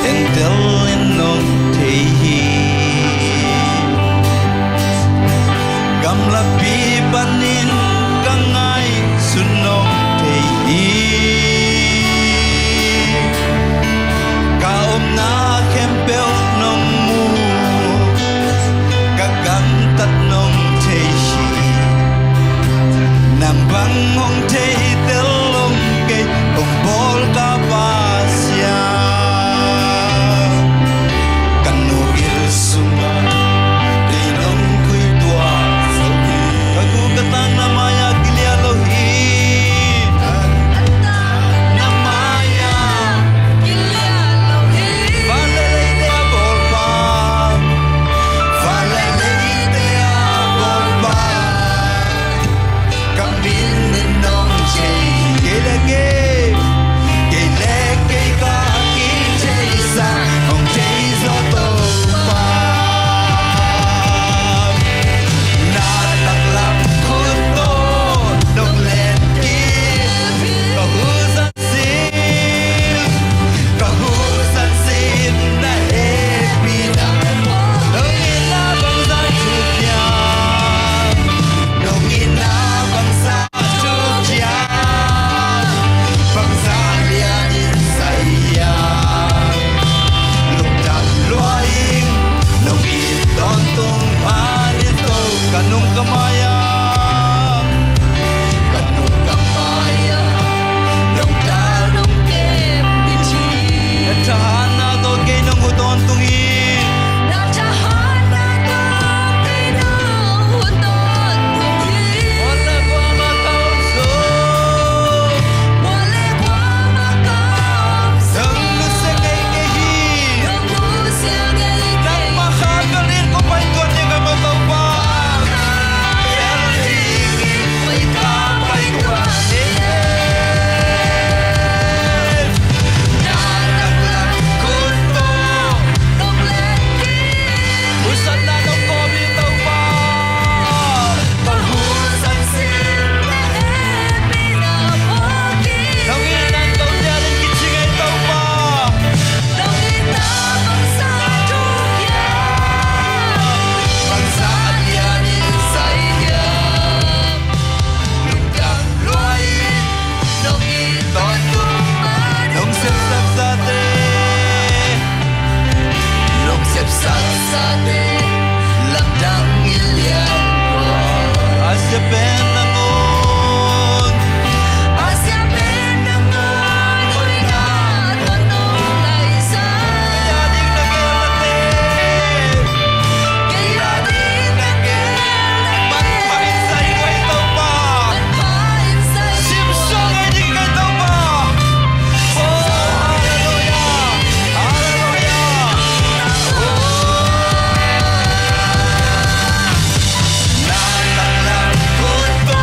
entel in nong thei hi. Gamlapi panin ka ngaihsun nong thei hi. Ka omna khempeuh nong mu, ka gamtat nong thei hi. Nang bang hong thei tel om kei, hong bawl ka Pasian. Ka nu gil sungah kei nong khui tuah zo hi. Ka nu ka tang na mai-ah kilian lo hi. Na mai-ah kilian lo hi. Van le leite a bawlpa, van le leite a bawlpa, ka min in nong thei hi. Kei le kei, kei le kei ka kitheisak hong thei zaw Topa. Na taklam khut tawh nong len kik hi. Ka husa sin, ka husa sin na hehpihna, nong itna bangzah thupiang, nong itna bangzah thupiang, bangzah lianin sa hiam. Lungdam lua ing, nong it tawntung manin Topa. Ka nung ka mai-ah, ka nung ka mai-ah, nong dal nong kem ding hi. Na thahatna tawh kei nong huh tawntung hi. Na thahatna tawh kei nong huh tawntung hi. Mual le kuamah ka om sung, mual le kuamah ka om sung, nong nusia ngei kei hi. Nong nusia ngei kei hi. Nangmah kha bel in kong pai tuan ding ka maw Topa. Nong it tawntung manin nong sepsaksate, nong sepsaksate lamdang in lian lua. A sia pen nang un, a sia pen nang un, hoihna tawh nong laisa. Kei a ding na gel na te, kei a ding na gel na te, manpha in sa ing ei Topa. Manpha in sa ing ei Topa. Simsuak ei ding ei Topa. Oh, halleluiah. Halleluiah. Oh. Na taklam khut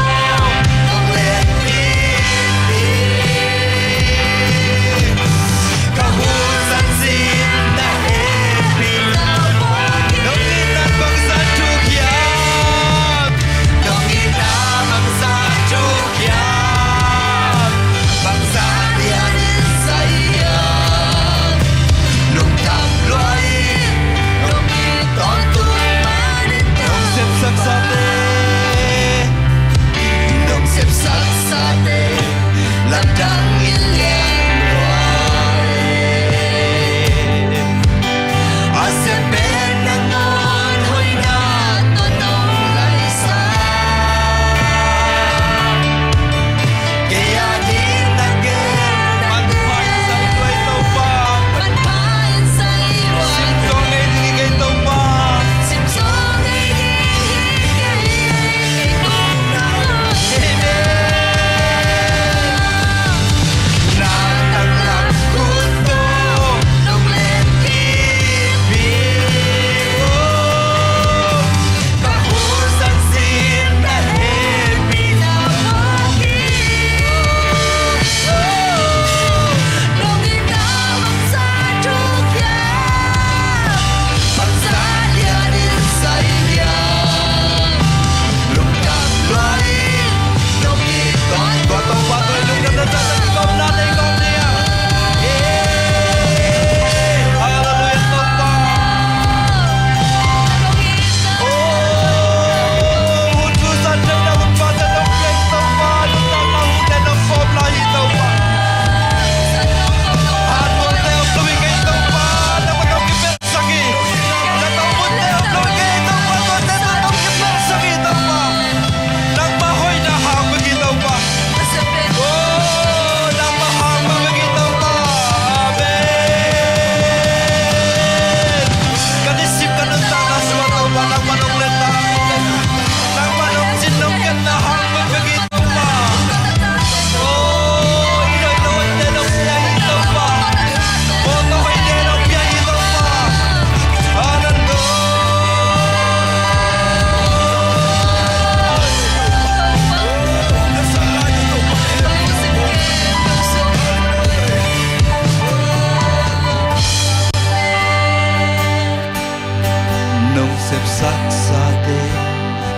Saksate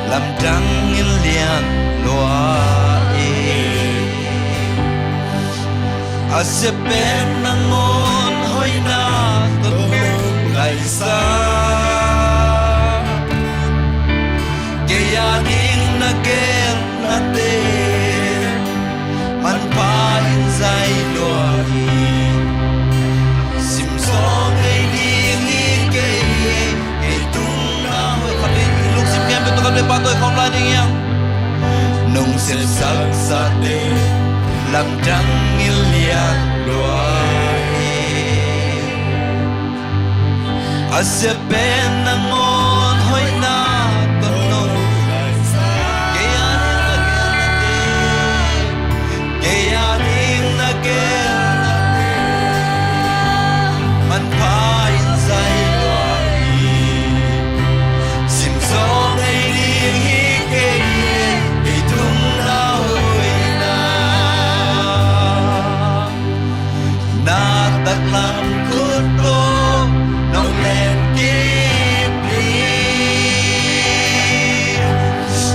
lamdang in lian lua e. A sia pen nangawn hoihna tawh nong laisa. Kei a ding na gelnate manpha in zai lua hi. Simzaw ngei ding hi kei, kei tungah na hoih khat hi. Lungsim khempeuh tawh khat vei pahtawi khawm lai ding hi hang. Nong sepsak sate lamdang in lian lua hi. A sia pen nangawn hoihna tawh nong laisa. Kei a ding na gelnate, kei a ding na gelnate manpha in zai lua hi. Simzaw ngei ding hi kei, kei tungah na hoihna. Na taklam khut tawh nong letkip hi.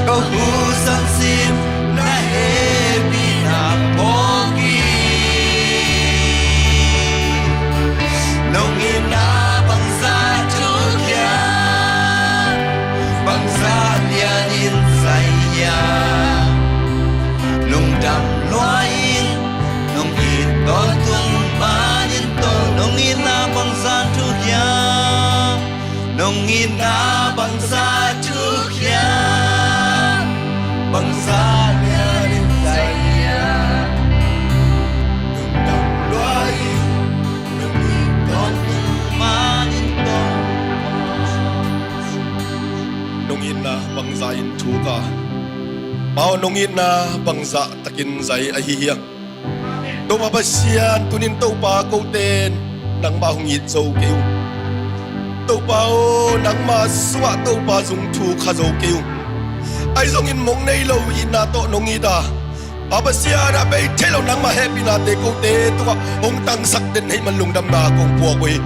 Ka hu sansim na hehpihna phawk hi. Nong itna bangzah thuk hiam, bangzah lian in zai hiam. Lungdam lua ing, nong it tawntung manin tawh. Nong itna bangzah thuk hiam, nong itna bangzah thuk hiam, bangzah lian in zai hiam. Lungdam lua ing, nong it tawntung manin tawh. Nong itna bangzah in thuk a, Pa aw, nong itna bangzah takin zai ahi hiam. Topa Pasian, tunin Topa kote in nangmah hong it zo kei ung. Topa aw, nangmah sungah Topa zong thu kha zo kei ung. Ahi zongin mong nei lo itna tawh nong it a, Pa Pasian, a bei thei lo nangmah hehpihnate kote tungah hong tangsak den ahih man lungdamna kong puak uh hi.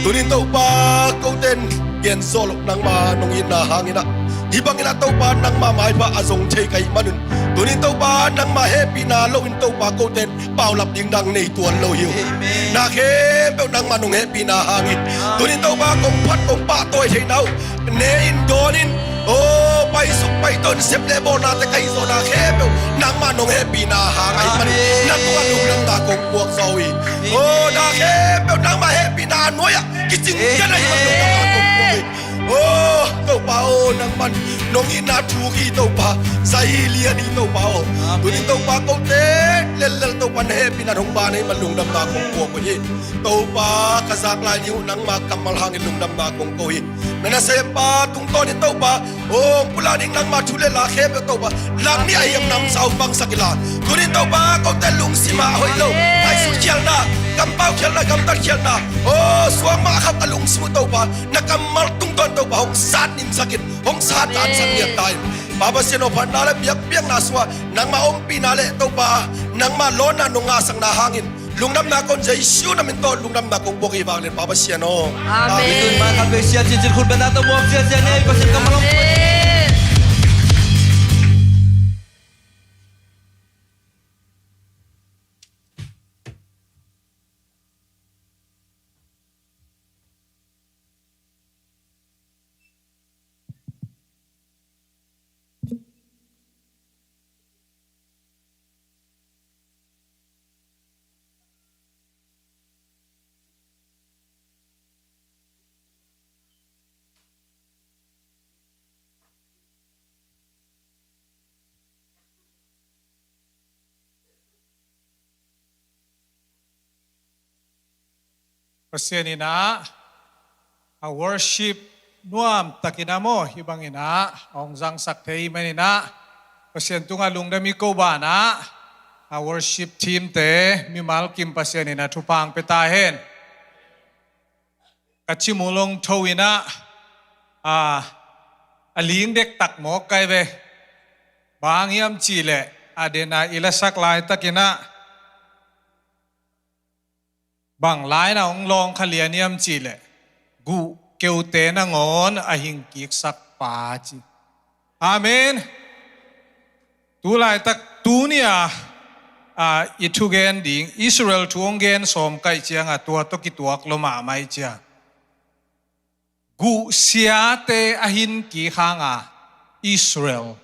Tunin Topa kote in gen zawh loh nangmah nong itna hangin ah, hih bangin ah Topa nangmah maipha a zong thei ka hih manun, tunin Topa nangmah hehpihna loin Topa kote in paulap ding dang nei tuan lo hi uh. Na khempeuh nangmah nong hehpihna hangin, tunin Topa kong phat kong pahtawi theihna uh ne in, dawn in, aw, paisuk paitawn, sep le bawlnate ka hih zawhna khempeuh nangmah nong hehpihna hang ahih manin na tungah lungdamna kong puak zaw hi. Aw, na khempeuh nangmah hehpihna a nuai-ah kicing den ahih manin lungdamna kong puak hi. Aw, Topa aw, nangman nong itna thuk hi Topa, zai lian hi Topa aw. Tunin Topa kote lellel Topa na hehpihna hong ban ahih man lungdamna kong puak uh hi. Topa ka zak lai ding uh nangma kammal hangin lungdamna kong ko hi. Na nasem pa tungtawnin Topa, aw, pulak ding nangma thu le la khempeuh Topa, lak nih a hiam namsau bangsak inla, tunin Topa kote lungsim ah hoih lo, paisuk khialna, kampau khialna, gamtat khialna, aw, suang mah a khap a lungsim uh Topa, na kammal tungtawn Topa hong sat nimsak in, hong sat tansak niat ta in. Pa Pasian aw, phatna le biakpiakna sungah nangma ompihna le Topa nangma lawnna nong ngahsakna hangin lungdamna kong Jesu na min tawh lungdamna kong puak hi vang lian Pa Pasian aw. Amen. Amen. Tun mai khat vei sia cincin khut bengna tawh muak sia sia ni, Pasian kammal hong Pasian in ah a worship nuamtakin ah maw, hih bangin ah a hong zangsak thei ahih manin ah Pasian tungah lungdam i ko banah a worship team te mimal kim Pasian in ah thupha hong pia ta hen. Ka cimul hong tho in ah, a, a ling dektak mawk kai ve. Bang hiam cih leh a den a i lasak laitakin ah bang lai-in ah hong lawng kha lian hiam cih leh guh keute nangawn a hing kiksak pa ci. Amen. Tulaitak tunia, a, i thugen ding Israel thu hong gen sawm kaih cianga tua tawh kituak lo mahmah i cia. Guhsiate a hin kik hanga Israel.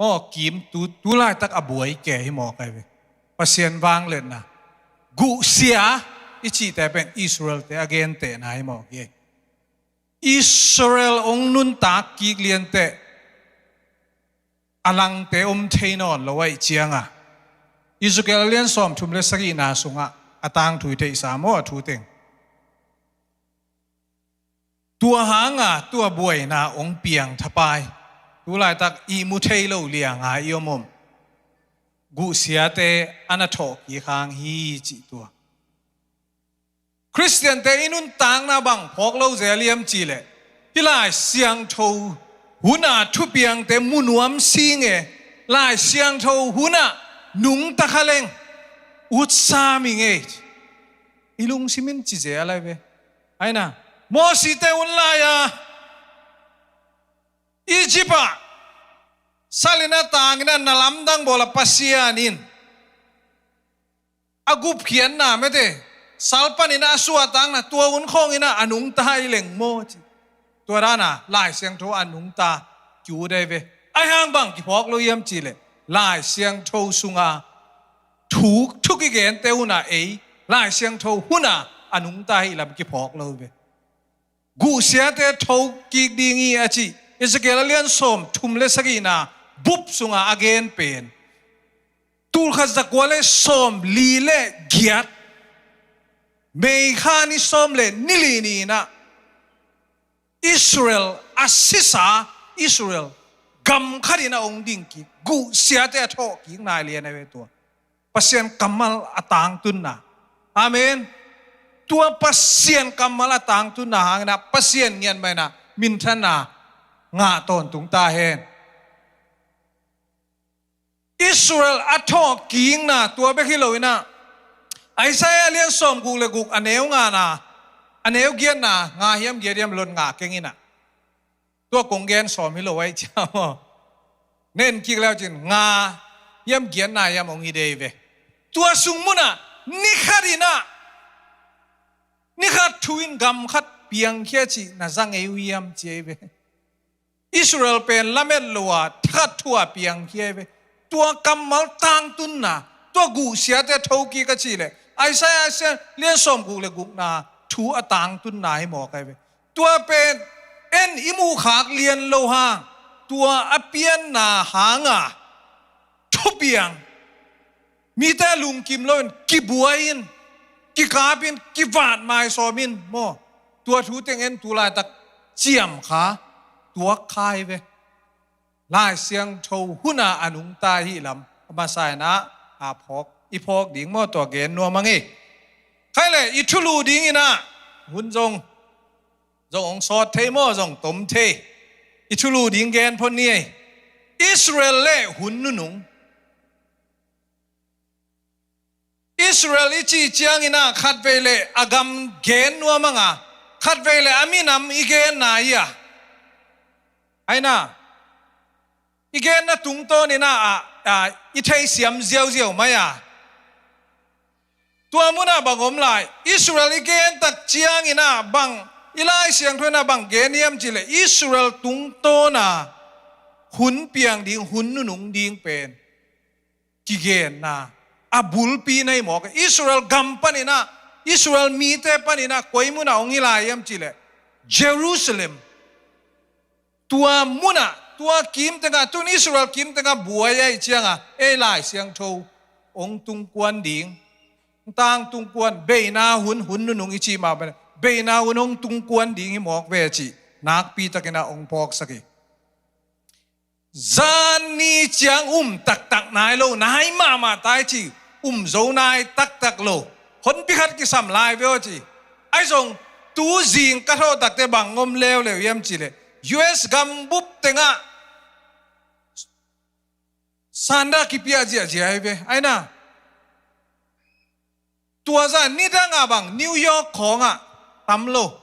Aw, kim tu, tulaitak a buai ke hi mawk ai ve. Pasian vangliatna. Guhsia i cihte pen Israelte a gentehna hi mawk hi. Israel hong nuntak kik lianteh a langte om thei nawn lo aih cianga Ezekiel lian sawm thum le sagihna sungah a tangthu i theihsa maw a thu teng. Tua hanga tua buaina hong piang thapai. Tulaitak i mu thei lo lianga i om om. Guhsiate a na thawh kik hang hi cih tua. Khristiante i nuntakna bang phawk lo zel hiam cihleh, hih Lai Siangtho huna thupiangte mu nuam sing e, Lai Siangtho huna nungta kha leng utsa ming e. I lungsim in ci zel ai ve. Aina, Mosite hun lai-a Egypt ah salin a tangin a na lamdang bawla Pasian in a gupkhiatna mete, sal panin a suahtakna tua hun khawngin a nungta hi leng maw ci. Tua dana Lai Siangtho a nungta ki-ut ai ve. Ahi hang bang kiphawk lo hiam cihleh, Lai Siangtho sunga thu, thu kigente huna ei Lai Siangtho huna a nungta hi lam kiphawk lo ve. Guhsiate tho kik ding hi a cih Ezekiel a lian sawm thum le sagihna bup sunga a gen pen. Tulkhat zakua le sawm li le giat, May kha ni sawm le ni li ni-in ah Israel a sisa, Israel gam khatin a hong ding kik, guhsiate a thawh kik nai lian a ve tua. Pasian kammal a tangtunna. Amen. Tua Pasian kammal a tangtunna hangin ah Pasian ngiatmah in ah minthanna ngah tawntung ta hen. Israel a thawh kikna tua bek hi lo-in ah Isaiah lian sawm guk le guk a neu ngana, a neu giatna, nga hiam giat hiam lon nga keng in ah. Tua kong gen sawm hi lo ai cia maw. Nen kik leu cin nga hiam giatna hiam hong hi dei ve. Tua sung munah ni khat in ah, ni khat thu in gam khat piangkhia cih na zang ei uh hiam ci ei ve. Israel pen lamet lo a thakhat thu a piangkhia ei ve. Tua kammal tangtunna, tua guhsiate thokik a cih leh Isaiah lian sawm guk le gukna thu a tangtunna hi mawk ai ve. Tua pen en i muhkhak lian lo hang, tua a pianna hanga thupiang, mite lungkim loin kibuai in, kikap in, kivat maisawm in maw. Tua thu teng en tulaitak ciam kha, tuak kha hi ve. Lai Siangtho huna a nungta hi lam a masa in ah a phawk, i phawk ding maw tua gen nuam a ngei. Khai le i thulu ding in ah hun zong zong hong sawt thei maw, zong tom thei. I thulu ding gen phot ni ei. Israel le hun nunung. Israel i cih ciangin ah khatvei le a gam gen nuam a nga, khatvei le a minam i genna hi a. Aina, i genna tungtawnin ah, a, a, i theisiam ziauziau mai a. Tua munah bang om lai? Israel i gen tak ciangin ah bang, i Lai Siangtho in ah bang gen hiam cih leh Israel tungtawna hun piang ding, hun nunung ding pen kigenna a bulpi na hi mawk. Israel gam panin ah, Israel mite panin ah koi munah hong hi lai hiam cih leh Jerusalem. Tua munah, tua kim tengah, tun Israel kim tengah buai ahih ciangah ei Lai Siangtho hong tungkuan ding, tang tungkuan, beina hun, hun nunung i cih mah bangin beina hun hong tungkuan ding hi mawk ve cih nakpi takin ah hong phawksak hi. Zan ni ciang um taktak nai lo, nai mahmah tai cih, um zo nai taktak lo, honpi khat kisam lai ve aw cih. Ahi zong tu zing ka thawh takte bang om leuleu hiam cih leh U S gambup tengah sanda kipia ziahziah hi ve. Aina, tua zah nidangah bang New York khawngah tam lo,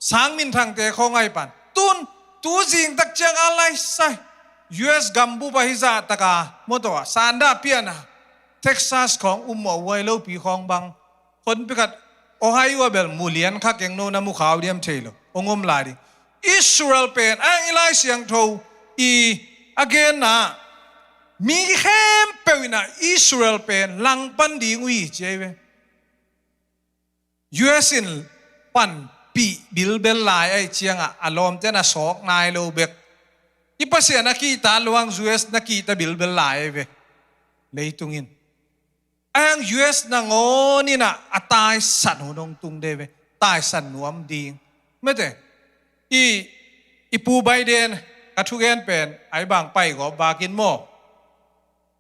Sang minthangte khawng ai pan. Tun, tu zing tak ciang a lai sai. U S gambup a hi zah taka, mawtaw a, sanda piana, Texas khawng um mawh uai lopi khawng bang. Honpi khat, Ohio a bel mu lian kha keng no na mu khau diam thei lo. Ong om lai ding. Israel pen, a i Lai Siangtho i a genna, mi khempeuh in a Israel pen langpan ding uh hi ci ai ve. U S in panpih bilbel lai ai cianga, a lawmte na sawk nai lo bek. I Pasian a kihta luang U S na kihta bilbel lai ai ve. Leitung in. Ahang U S nangawn in a, a taisan hun hong tung de ve. Taisan nuam ding. Mete. I, i Pu Biden, ka thugen pen, ai bang pai gawp bakin maw.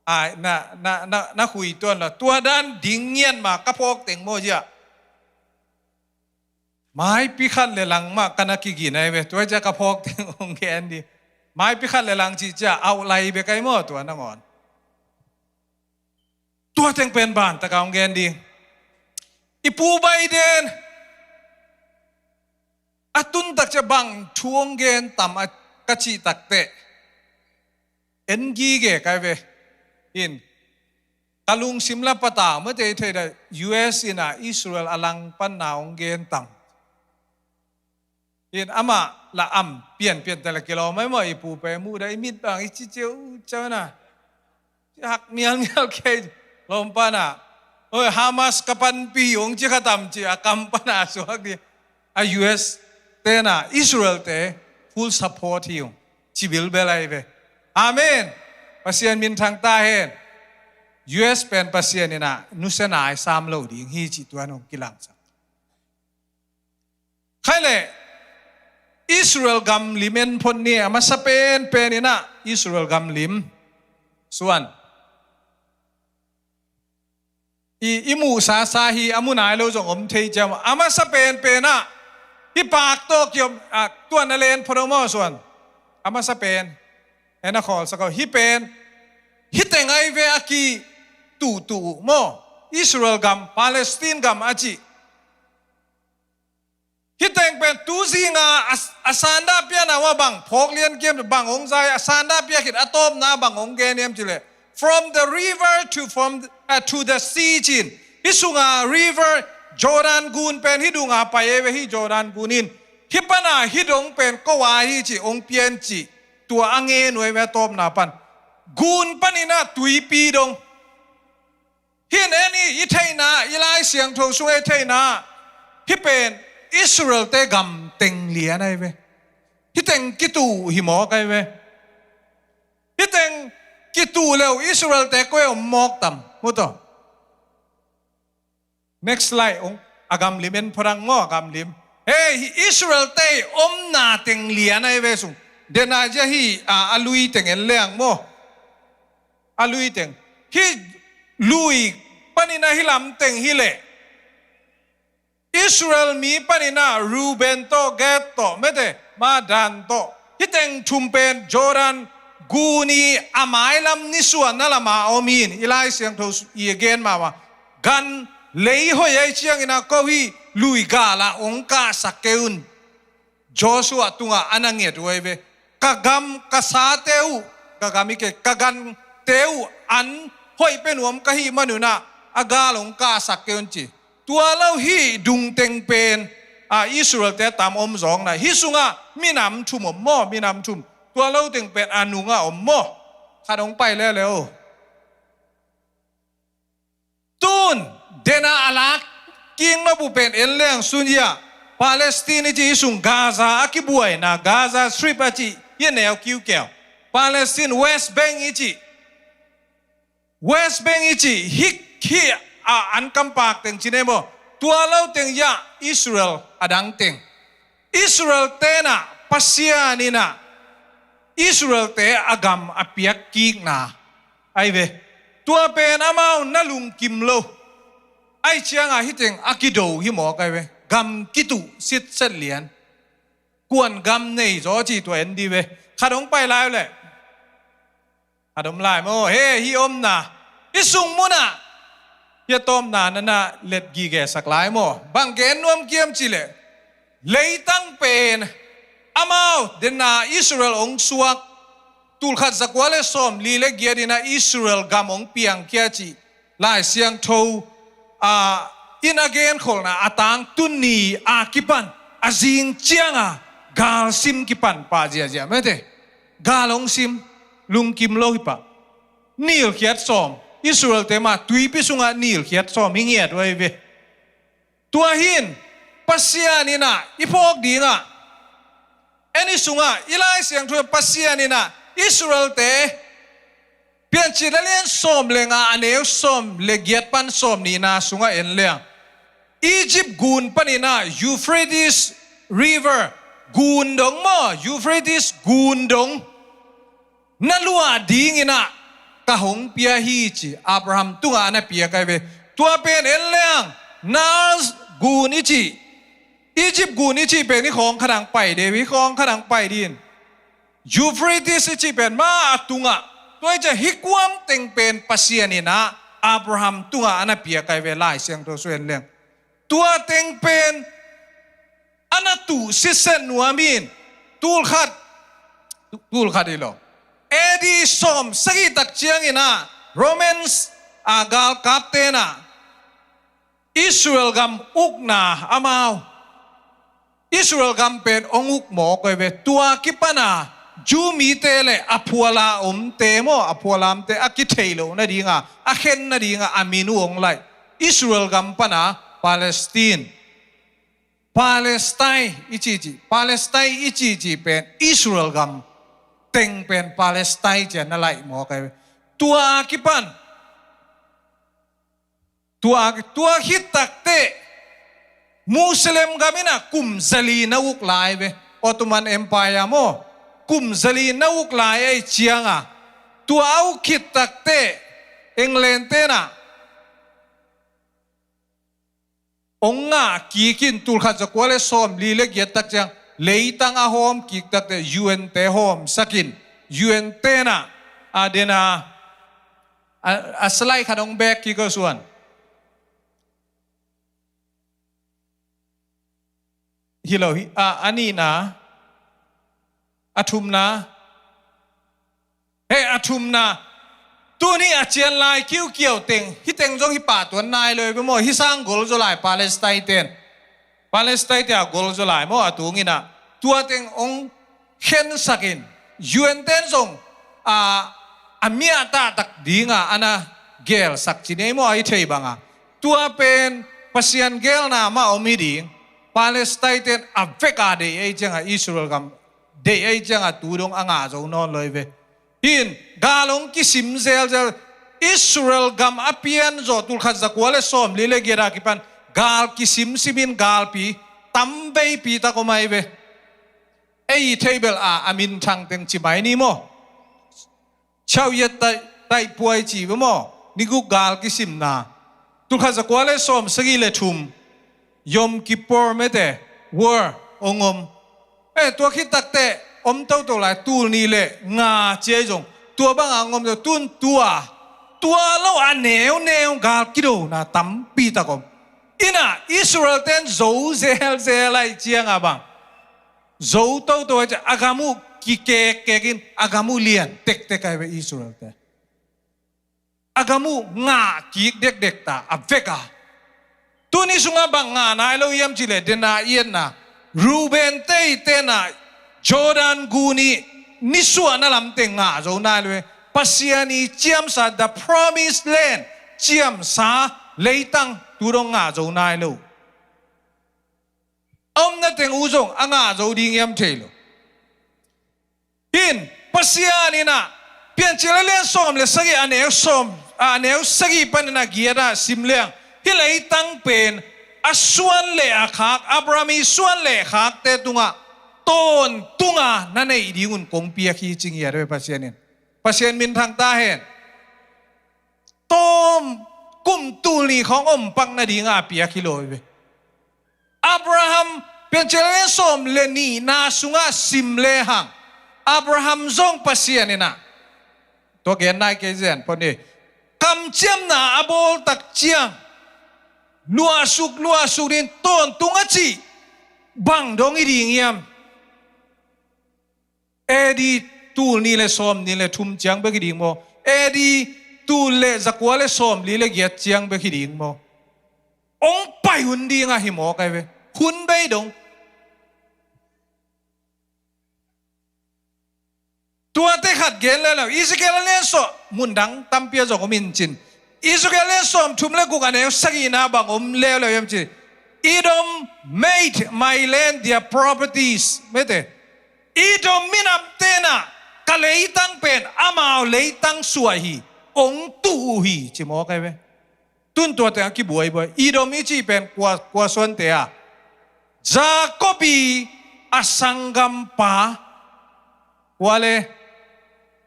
Ai, na, na, na, na hui tuan la. Tua dan ding ngian ma ka phawk teng maw zia. Maipi khat le lang mah ka na kigin ai ve. Tua zia ka phawk teng hong gen di. Maipi khat le lang ci cia au lai be kai maw tua nangawn. Tua teng pen ban taka hong gen ding. I Pu Biden a tun tak cia bang thu hong gen tam a ka cih tak teh. En gige kai ve. In. Ka lungsim la patau mate thei da U S in a Israel a langpanna hong gen tam. In amah la am pianpian tala kilawm ai maw i pu pe muh da i mit bang i ci ciu ciu na. Ci hak mialmial kei lawm pana. Oi Hamas ka panpi ong ci khatam ci a kam pana suak di. A U S tena Israel te full support hi ung. Ci bilbel ai ve. Amen. Pasian minthang ta hen. U S pen Pasian ina nusia nai sam lo ding hi ci tuan ong kilangsak. Khai le Israel gam lim en phot ni a masa penpen ina Israel gam lim suan. I, i muhsasa hi a mu nai lo zong om thei ciam a masa penpen ah hi pak tawh kiom a tuan a len phot om aw suan. A masa pen en a khawlsak aw hi pen hi teng ai ve a ki tuhtuh uh maw Israel gam Palestine gam a cih. Hi teng pen tu zinga a, a sanda piana wa bang phawk lian kiam bang hong zai a sanda pia khit a tawpna bang hong gen hiam cileh from the river to from uh, to the sea cin hi sunga river Jordan gun pen hi dunga pai eve hi Jordan gun in hi pana hi dong pen kowa hi ci hong pian ci tua a ngen uai ve a tawpna pan gun panina tuipi dong Hin en i, i theihna, i Lai Siangtho sung i theihna, hi pen Israel te gam teng lian ai ve. Hi teng kitu hi mawk ai ve. Hi teng kitu leu Israel te koi om mawk tam. Muto. Next slide. Ong, a gam lim en phorang maw a gam lim. Hei, hi Israel te omna teng lian ai ve sung. Dena ja hi a, a lui teng en leang maw. A lui teng hi lui panina hi lam teng hi leh Israel mi panina Ruben tawh Gad tawh mete ma Dan tawh hi teng thum pen Jordan guni a mailam nisuan na lama om hin i Lai Siangtho i gen mama gan lei hoi ai ciangina ko hi lui gala ong kahsak kei un. Joshua tungah a na nget uh ai ve. Ka gam ka sate uh ka gam i ke ka gante uh an hoih pe nuam ka hih manunah a gal hong kahsak kei un ci. Tua lo hih dungteng pen a Israel te tam om zawngna hih sungah minam thum om maw minam thum tua lo teng pen a nungah om maw khat hong pai lele uh. Tun dena a lak king nobu pen en leng sun hia Palestine i ci hi sung Gaza a kibuaina Gaza Strip a ci hia neu kiukeu Palestine West Bank i ci West Bank i ci hik hi a an kampak teng ci ne maw tua lo teng hia Israel a dang teng Israel tena Pasian ina Israel te a gam a piak kikna ai ve. Tua pen amau na lungkim lo ai cianga hiteng a kido hi mawk ai ve. Gam kituh sitset lian kuan gam nei zaw ci tua en di ve. Khat hong pai lai uh leh a dom lai maw he hi omna i sung munah hi a tawmna nana let gige sak lai maw bang gen nuam kiam ci leh Leitang pen amau dena Israel hong suak, tulkhat zakua le sawmli le giat in ah Israel gam hong piangkhia cih Lai Siangtho a in a genkholhna a tangtun ni a kipan a zing cianga galsim kipan pah ziahziah mete. Gal hong sim, lungkim lo hi pah. Nilkhiat sawm, Israelte mah tuipi sungah nilkhiat sawm hi ngiat uh ahi ve. Tua hin Pasian in ah i phawk dingah, en i sungah i Lai Siangtho Pasian in ah Israelte Piancil a lian sawm le nga a neu sawm le giat pan sawm nihna sungah en leng, Egypt gun panin ah Euphrates River gun dong maw, Euphrates gun dong na luah dingin ah ka hong pia hi ci Abraham tungah a na piak ahi ve. Tua pen en leng Nile gun i cih, Egypt gun i cih pen hi khawng khatang pai de, hi khawng khatang pai din. Euphrates i cih pen mah a tungah, tua i ciah hi kuam teng pen Pasian in ah Abraham tungah a na piak ahi ve, Lai Siangtho sung en leng. Tua teng pen a na tuh siset nuam in, tulkhat, tulkhat hi lo. A D sawm sagih tak ciangin ah Romans a galkapte in ah Israel gam ukna amau, Israel gam pen hong uk mawk ahi ve. Tua kipan a Jew mite le a phuala omte maw, a phuala omte a kithei loh nadinga, a khen nadinga a min uh hong laih. Israel gam pan a Palestine, Palestine i cihcih, Palestine i cihcih pen Israel gam teng pen Palestine ci a na laih mawk ahi ve. Tua a kipan, tua, tua khit takteh Muslim gam in ah kum zali na uk lai ve. Ottoman Empire maw, kum zali na uk lai ahih cianga, tua a uk khit takteh England te in ah hong ngah kik in, tulkhat zakua le sawmli le giat tak ciang leitang a hawm kik takteh U N te hawmsak in, U N te in ah a den a, a, a slide khat hong back kik uh suan. Hi lo hi, a, a nihna, a thumna, he, a thumna, tuni a cian lai kiukiau teng, hih teng zong hih pahtuan nai lo hi ve maw, hih sang gol zaw lai Palestine ten. Palestine te a gol zaw lai maw, a tungin ah. Tua teng hong khensak in, U N ten zong, a, a miah taktak dinga a na gelsak ci nei maw, a i thei banga. Tua pen Pasian gelna mah om hi ding. Palestine ten a vek a deih ahih cianga Israel gam deih ahih cianga tu dong a ngah zo nawn lo hi ve. Hih in gal hong kisim zelzel, Israel gam a pian zawh tulkhat zakua le sawmli le giat a kipan gal kisimsim in galpi tam veipi tak om ahi ve. Ei thei bel a, a minthang teng ci mai ni maw. Chau yet tai, tai puai ci ve maw. Ni guk gal kisimna. Tulkhat zakua le sawmsagih le thum. Yom Kippur mete, war hong om. Eh, tua khit takteh om toto lai, tul nih le nga ci ahi zong, tua banga hong om zo, tun tua, tua lo a neuneu gal kidona tampi tak om. In ah Israel ten zo zelzel ahih cianga bang, zo toto ahih ciang a gam uh kikekkekin a gam uh lian tektek ahi ve Israel te. A gam uh ngah kik dekdek ta a vek a. Tuni sungah bang ngah nai lo hiam cih leh, dena i etna, Reuben te i tenna Jordan gun i nisuahna lamte ngah zo nai lo hi. Pasian i ciamsa, the promised land, ciamsa leitang tu dong ngah zo nai lo. A omna teng uh zong a ngah zo ding hiam thei lo. Hih in Pasian in ah Piancil a lian sawm le sagih a neu sawm, a neu sagih panin a giat ah sim leng, hih leitang pen a suan le a khak, Abraham i suan le khakte tungah tawntunga na neih dingun kong piak hi ci ngiat ve Pasian in. Pasian minthang ta hen. Tawm kum tul nih khawng om pak nadinga a piak hi lo hi ve. Abraham, Piancil a lian sawm le nihna sungah sim lehang, Abraham zong Pasian in ah, tua gen nai kei zen pawh ni, kamciamna a bawl tak ciang luahsuk luahsuk ding tawntung a cih Bang dong hi ding hiam? A D tul nih le sawmnih le thum ciang bek hi ding maw? A D tul le zakua le sawmli le giat ciang bek hi ding maw? Hong pai hun ding ahi mawk ai ve. Hun bei dong. Tuate khat gen leuleu. Ezekiel a lian sawm, mun dang tampi a zong om in cin. Ezekiel a lian sawmthum le guk, a neu sagihna bang om leuleu hiam ci. Edom made my land their properties. Mete. Edom minamte na ka leitang pen amau leitang suah hi, hong tuh uh hi, ci mawk ai ve. Tun tuate a kibuaibuai. Edom i cih pen kua, kua suante a? Jacob i a sanggampa, kua le?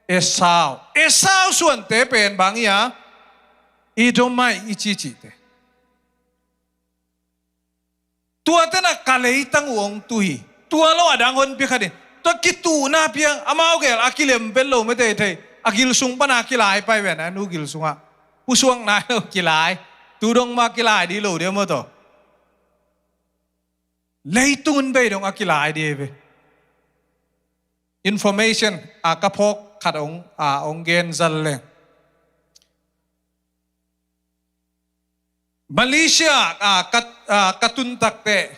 Esau. Esau suante pen bang hi a? Edomite i cihcihte. Tuate na ka leitang uh hong tuh hi. Tua lo a dang honpi khat in, tua kituhna piang, amau gel a kilem vet lo mete thei. A gil sung pana kilai pai ven, a nu gil sungah. Pusuak nai lo kilai. Tu dong mah kilai dih lo dia maw tawh. Leitung bei dong a kilai dih ve. Information a ka phawk khat hong, a hong gen zal leng. Malaysia a ka, a ka tun takteh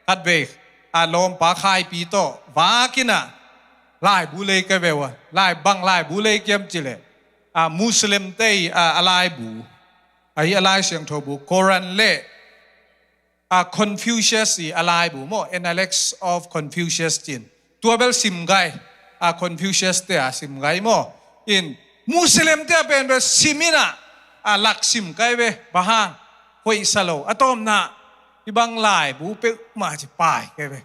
khat vei, a lawmpa Khaipi tawh vak in a laibu lei ka ve ua. Lai bang laibu lei kiam cileh, a Muslim te i a, a laibu, a hi a Lai Siangtho bu, Koran le a Confucius i a laibu maw, Analects of Confucius cin. Tua bel sim gai, a Confucius te a sim gai maw. In Muslim te a pen bel sim in a, a lak sim kai ve, bang hang, hoih sa lo, a tawmna, i bang laibu peuhmah ci pai kai ve.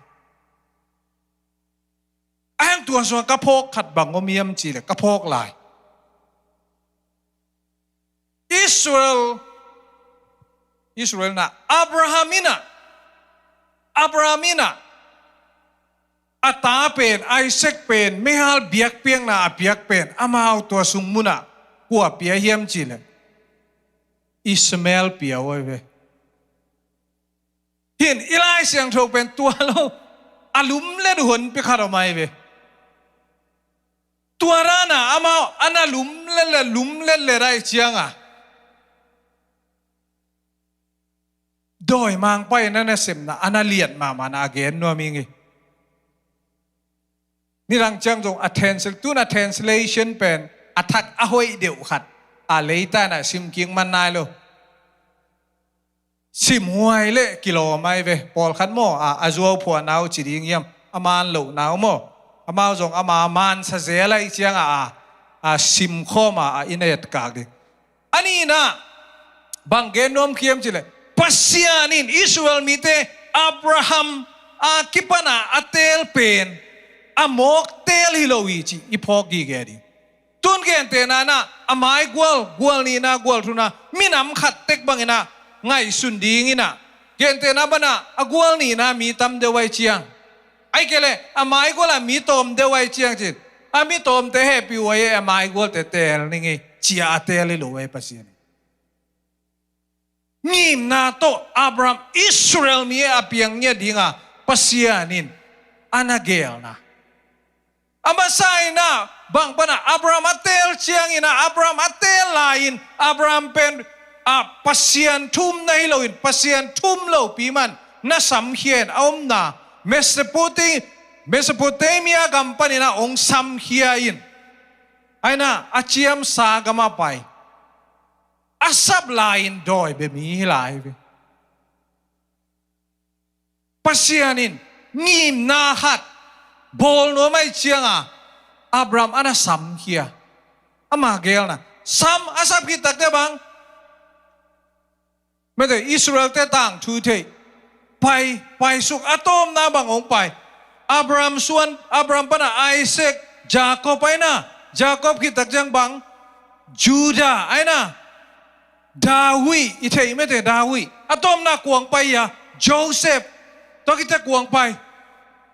A hang tua sungah ka phawk khat bang om hiam cileh, ka phawk lai. Israel, Israel na Abraham in a, Abraham in a, a ta pen, Isaac pen, meihal biakpiakna a piak pen, amau tua sung munah kua pia hiam cileh, Ishmael pia uh ai ve. Hin i Lai Siangtho pen tua lo a lumlet uh honpi khat om ai ve. Tua dana amau ana lumlet le lumlet le dai cianga dawimangpa in ana sepna ana liat mahmahna a gen nuam ing hi. Nidang ciang zong a translate, tun a translation pen a thak a hoih deuh khat a leitana simkik man nai lo. Simhuai le kilawm ai ve. Pawlkhat maw, a, a zuauphuahna uh ci ding hiam, a man lohna uh maw, amau zong ama mansa zel ai cianga a, a simkhawm a, a i na etkak ding. A nihna bang gen nuam khiam cileh, Pasian in Israel mite Abraham a kipana a teel pen a mawk teel hi lo hi ci i phawk gige ding. Tun gentehna inah a maigual, gual nihna, gual thumna minam khat tek bang inah ngaihsun ding inah, gentehna banah a gual nihna mi tam deuh ai ciang, ai kei leh a maigual a mi tawm deuh ai ciang cin, a mi tawmte hehpih uh ai, a maigualte teel ning ei, cia a teel hi lo ei Pasian. Ngimna tawh Abraham Israel mi a piang ngiat dinga Pasian in a na gelna. A masa inah bang pana Abraham a teel ciang inah, Abraham a teel lai-in, Abraham pen a Pasian thum na hi loin, Pasian thum lopi man na samkhia in a omna Mesopoti-, Mesopotamia gam paninah hong samkhia in, a inah a ciamsa gamah pai. A sap lai-in dawi bia mi hi lai ve. Pasian in ngimna khat bawl nuam ai cianga Abraham a na samkhia. Ama gelna sam a sap khit takte bang, mete Israel-te tangthu thei, pai, paisuk, a tawmna bang hong pai. Abraham suan, Abraham pana Isaac, Jacob a inah, Jacob khit tak ciang bang, Judah a inah, David, i theih mete David, a tawmna kuang pai a, Joseph, tua khit tak kuang pai,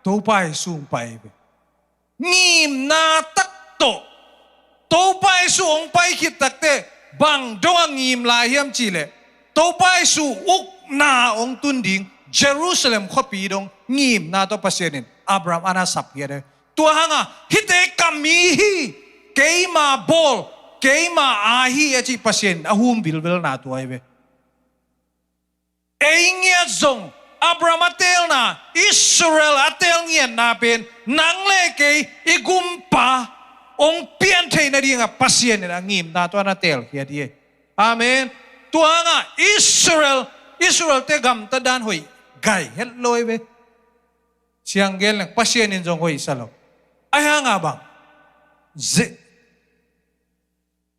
Topa Jesu hong pai ve. Ngimna tak tawh Topa Jesu hong pai khit takte bang dong a ngim lai hiam cihleh, Topa Jesu ukna hong tun ding Jerusalem khuapi dong ngimna tawh Pasian in Abraham a na sapkhiat hi. Tua hangah hihte ka mi hi, keima bawl, keima a hi a cih Pasian in a hum vilvelna tua hi ve. Ei ngiat zong Abraham a teelna, Israel a teel ngiatna pen nang le kei i gumpa hong pian theih nadingah Pasian in a ngimna tawh a na teelkhiat hi. Amen. Tua hangah Israel, Israel-te gamtat dan hoih gai het lo hi ve. Siang gen leng Pasian in zong hoihsa lo. Ahi hangah bang, ze-,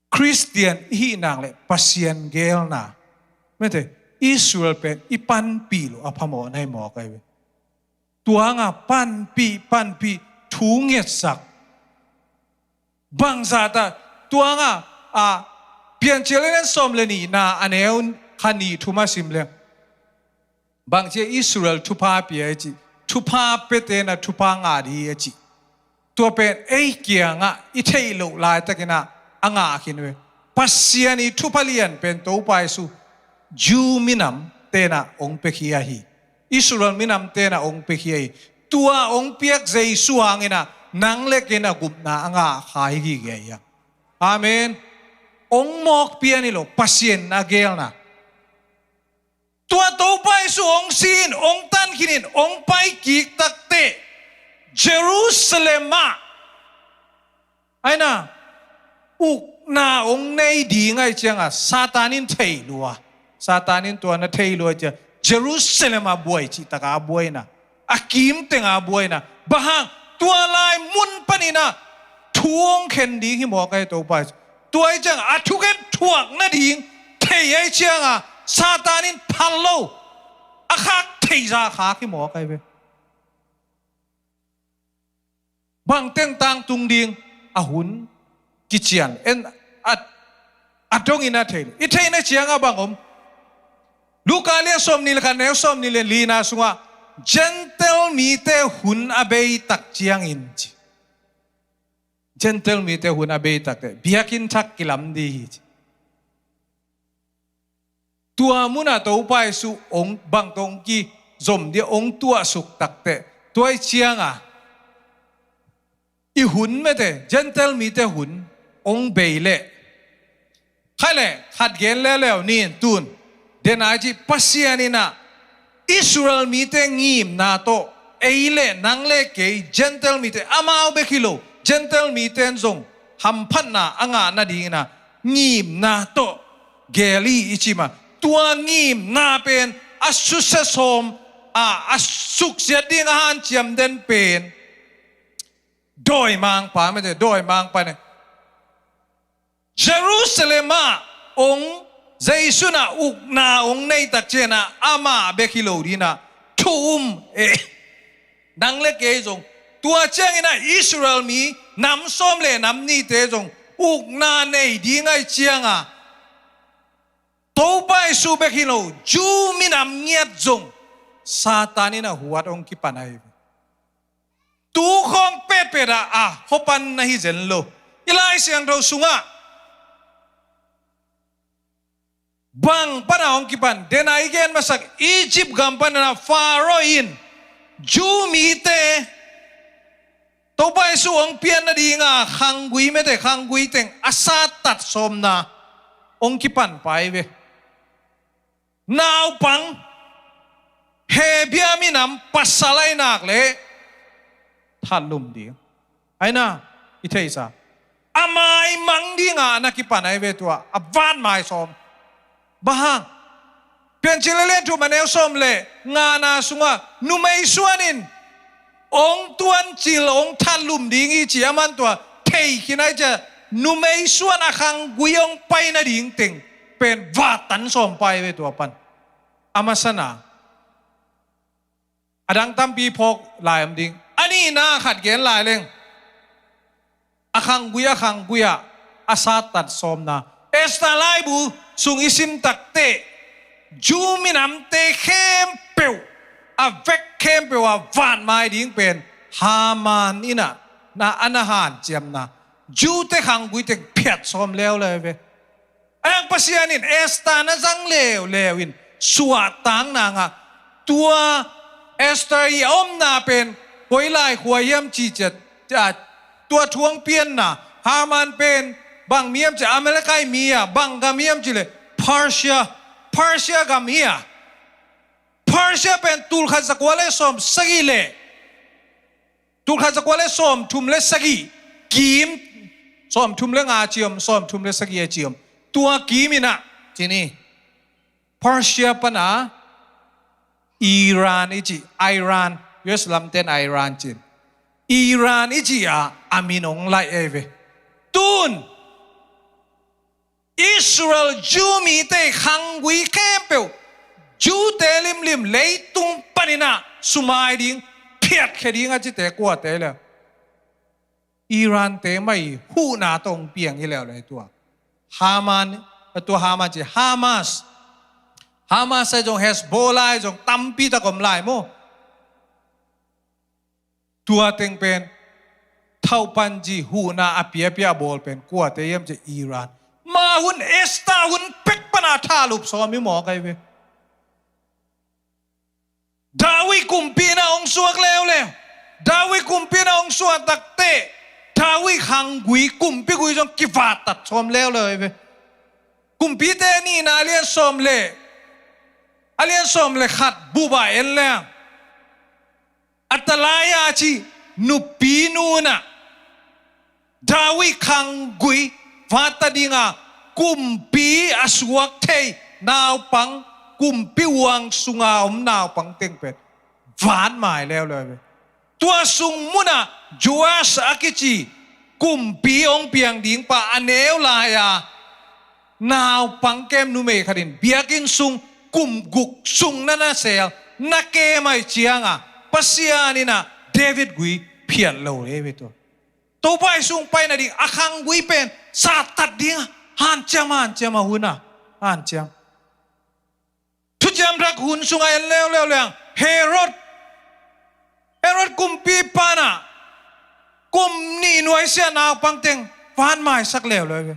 Khristian i hih nang le Pasian geelna, mete, Israel pen i panpih lo a phamawh na hi mawk ahi ve. Tua hangah panpih, panpih, thu ngetsak. Bangzah ta, tua hangah, a, Piancil a lian sawm le nihna a neu khat, nih, thum a sim leng, bangci a Israel thupha pia i cih, thupha piate in a thupha ngah ding hi a cih. Tua pen ei kiangah i theih loh laitakin ah a ngah khin ve. Pasian i thupha lian pen Topa Jesu, Jew minamte in ah hong piakhia hi. Israel minamte in ah hong piakhia hi. Tua hong piak Jesu hangin ah nang le kei in ah gupna a ngah kha hi gige hi hang. Amen. Hong mawk pian hi lo, Pasian a geelna. Tua Topa Jesu hong si in, hong tan khin in, hong pai kik takteh Jerusalem ah, aina, ukna hong nei ding ahih ciangah Satan in thei lua. Satan in tua na thei lua ciah Jerusalem ah buai cih takah a buaina, a kim tengah a buaina. Bang hang, tua lai mun panin ah thu hong khen ding hi mawk ahi Topa Jesu. Tua ahih ciangah a thukhen thuak nading thei ahih ciangah Satan in phal lo, a khak theih zah khak hi mawk ahi ve. Bang teng tangtung ding a hun kician en a, a dongin a thei. I theihna ciangah bang om? Luka lian sawmnih le khat, neu sawmnih le lina sungah Gentile mite hun a bei tak ciangin ci. Gentile mite hun a bei takteh biakinn thak kilam ding hi ci. Tua munah Topa Jesu hong bang tawh hong kizom ding, hong tuahsuk takteh, tua ahih ciangah i hun mete, Gentile mite hun hong bei leh, khat le khat gen leuleu ni in tun. Dena i cih Pasian in ah Israel mite ngimna tawh ei le nang le kei Gentile mite, amau bek hi lo, Gentile mite in zong hamphatna a ngah nadingin ah ngimna tawh geel hi i cih mah. Tua ngimna pen a susia sawm, a, a suksiat ding a hanciam den pen dawimangpa mete, dawimangpa ne. Jerusalem ah hong, Jesu in ah ukna hong nei tak ciangin ah amah bek hi lo dingin ah thu um e. Nang le kei zong tua ciangin ah Israel mi nam sawm le nam nihte zong ukna nei ding ahih ciangah Topa Jesu bek hi lo, Jew minam ngiat zong Satan in ah huat hong kipan ahi. Tu khawng petpet ah a khuapan na hi zen lo. I Lai Siangtho sungah bang pan a hong kipan, dena i gen masak Egypt gam panin ah Pharaoh in Jew mite Topa Jesu hong pian nadinga khanggui mete, khanggui teng a sattat sawmna hong kipan pai ve. Naupang, Hebia minam pasal ahi nak leh thatlum ding. Aina, i theihsa, a maimang dinga na kipan ahi ve tua, a vatmai sawm. Bang hang? Piancil a lian thum a neu sawm le ngana sungah numei suan in hong tuancil, hong thatlum ding hi ci a, aman tua thei khin ahih ciang numei suan a khanggui hong pai nading teng pen vattan sawm pai ve tua pan. A masa na, a dang tampi phawk lai om ding. A nihna khat gen lai leng, a khanggui, a khanggui ah a sattat sawmna. Esther laibu sung i sim takteh Jew minamte khempeuh, a vek khempeuh a vatmai ding pen Haman in ah na, a na hanciamna, Jew-te khanggui teng phiat sawm leuleu ve. Ahi hang Pasian in Esther na zang leuleu in suahtak nangah tua Esther i a omna pen koi lai khua hiam ci ciat, tua thu hong pianna, Haman pen bang mi hiam ci, Amalekite mi a, bang gam hiam ci le, Persia, Persia gam hi a. Persia pen tulkhat zakua le sawm sagih le, tulkhat zakua le sawm thum le sagih, kim, sawm thum le nga ci om, sawm thum le sagih a ci om. Tua kim in a, ci ni. Persia pana Iran i ci, Iran, U S lamten Iran cin. Iran i ci a, a min hong laih ei ve. Tun, Israel Jew mite khanggui khempeuh, Jew-te limlim leitung panin a sumai ding, phiatkhia ding a cite kuate le. Iran-te mah i huhna tawh hong piang hi leuleu tua. Haman, tua Haman ci, Hamas. Hamas ahi zong, Hezbollah ahi zong, tampi tak om lai maw. Tua teng pen, thauhpanci huhna a piapia a bawl pen kuate hiam ci, Iran. Ma hun, Esther hun pek pana thalup sawm hi mawk ahi ve. David kumpi na hong suak leuleu. David kumpi na hong suak takteh, David khanggui, kumpigui zong kivattat sawm leuleu hi ve. Kumpite nihna a lian sawm le, a lian sawm le khat bup a en leng, Atalaya ci nupi nu in a, David khanggui vatta dinga kumpi a suak thei naupang, kumpi huang sunga om naupang teng pen vatmai leuleu ve. Tua sung munah Joash a kici kumpi hong piang ding pa a neu lai-a naupang kem numei khat in biakinn sung kum guk sung na na sel, na kem ahih cianga Pasian in a David gui phiat lo le ve tua. Topa i sung pai nading a khanggui pen sattat ding a, hanciam, hanciam a hun a, hanciam. Thuciam Thak hun sungah en leuleu leng Herod, Herod kumpipa in a kum nih nuaisiah naupang teng vatmaisak leuleu ve.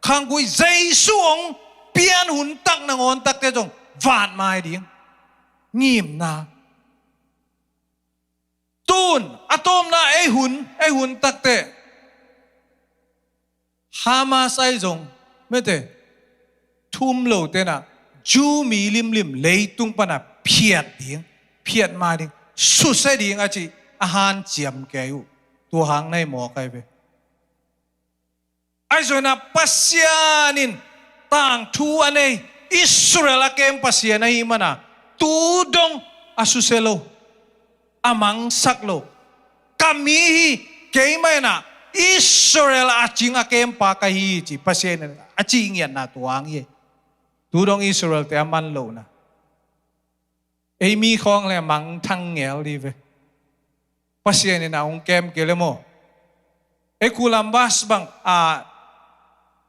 Khanggui Jesu hong pian hun tak nangawn takte zong vatmai ding ngimna. Tun a tawpna ei hun, ei hun takte Hamas ahi zong, mete, thu um lote in a Jew mi limlim leitung pana phiat ding, phiatmai ding, susia ding a ci a hanciam kei uh. Tua hang na hi mawk ahi ve. Ahi zongin a Pasian in tangthu a nei, Israel a kem Pasian ahih mana tu dong a susia lo, a mangsak lo. Ka mi hi, keimah in a Israel a cing a kempa ka hi ci Pasian in a cih ngiatna tua hang hi. Tu dong Israel-te a man lohna. Ei mi khawng le mangthang ngel di ve. Pasian in a hong kem kei le maw. Ei Columbus bang a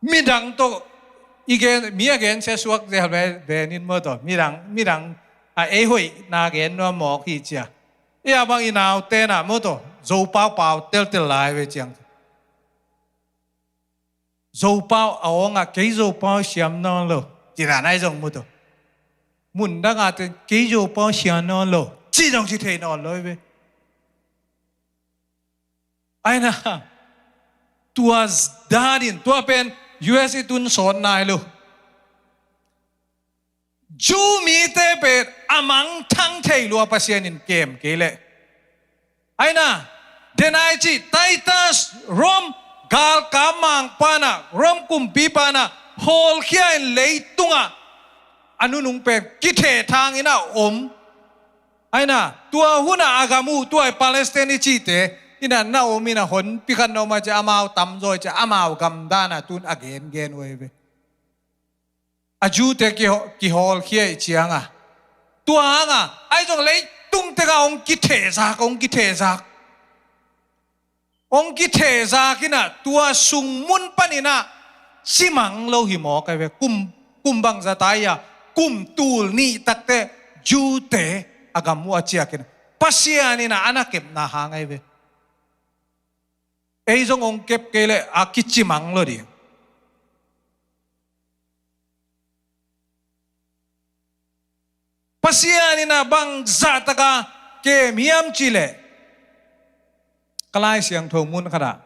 midang tawh i gen, mi a gen sia suak zel ve, ve nin maw tawh. Midang, midang a ei hoihna gen nuam mawk hi cia. Ei a bang i naute in a maw tawh Zopau pau teltel lai ve ciang. Zopau a awng ah kei Zopau siam nawn lo. Ci dan ahi zong mu tawh. Mundang ah te kei Zopau siam nawn lo. Ci zong ci thei nawn lo hi ve. Aina tua danin tua pen U S i tun sawt nai lo. Jew mite pen a mangthang thei lua Pasian in kem kei leh. Aina, denai ci Titus Rome galkap mangpa in a, Rome kumpipa in a hawlkhia in leitungah a nunung pen kithehthang in a om. Aina, tua hunah a gam uh tua i Palestine i cihte in a na om in a honpi khat na om a ci amau tamzaw i ci amau gamdan a tun a gengen uh ahi ve. A Jew-te kihaw-, kihawlkhia i cianga. Tua hanga, ahi zong leitung tengah hong kithehzak, hong kithehzak. Hong kithehzak in a, tua sung mun panin a, cimang lo hi mawk ahi ve. Kum, kum bangzah ta hi a, kum tul nih takte, Jew-te a gam uh a ciak in a. Pasian in a, a na kepna hang ahi ve. Ei zong hong kep kei leh a kicimang lo ding. Pasian in ah bangzah taka kem hiam cih leh, ka Lai Siangtho mun khatah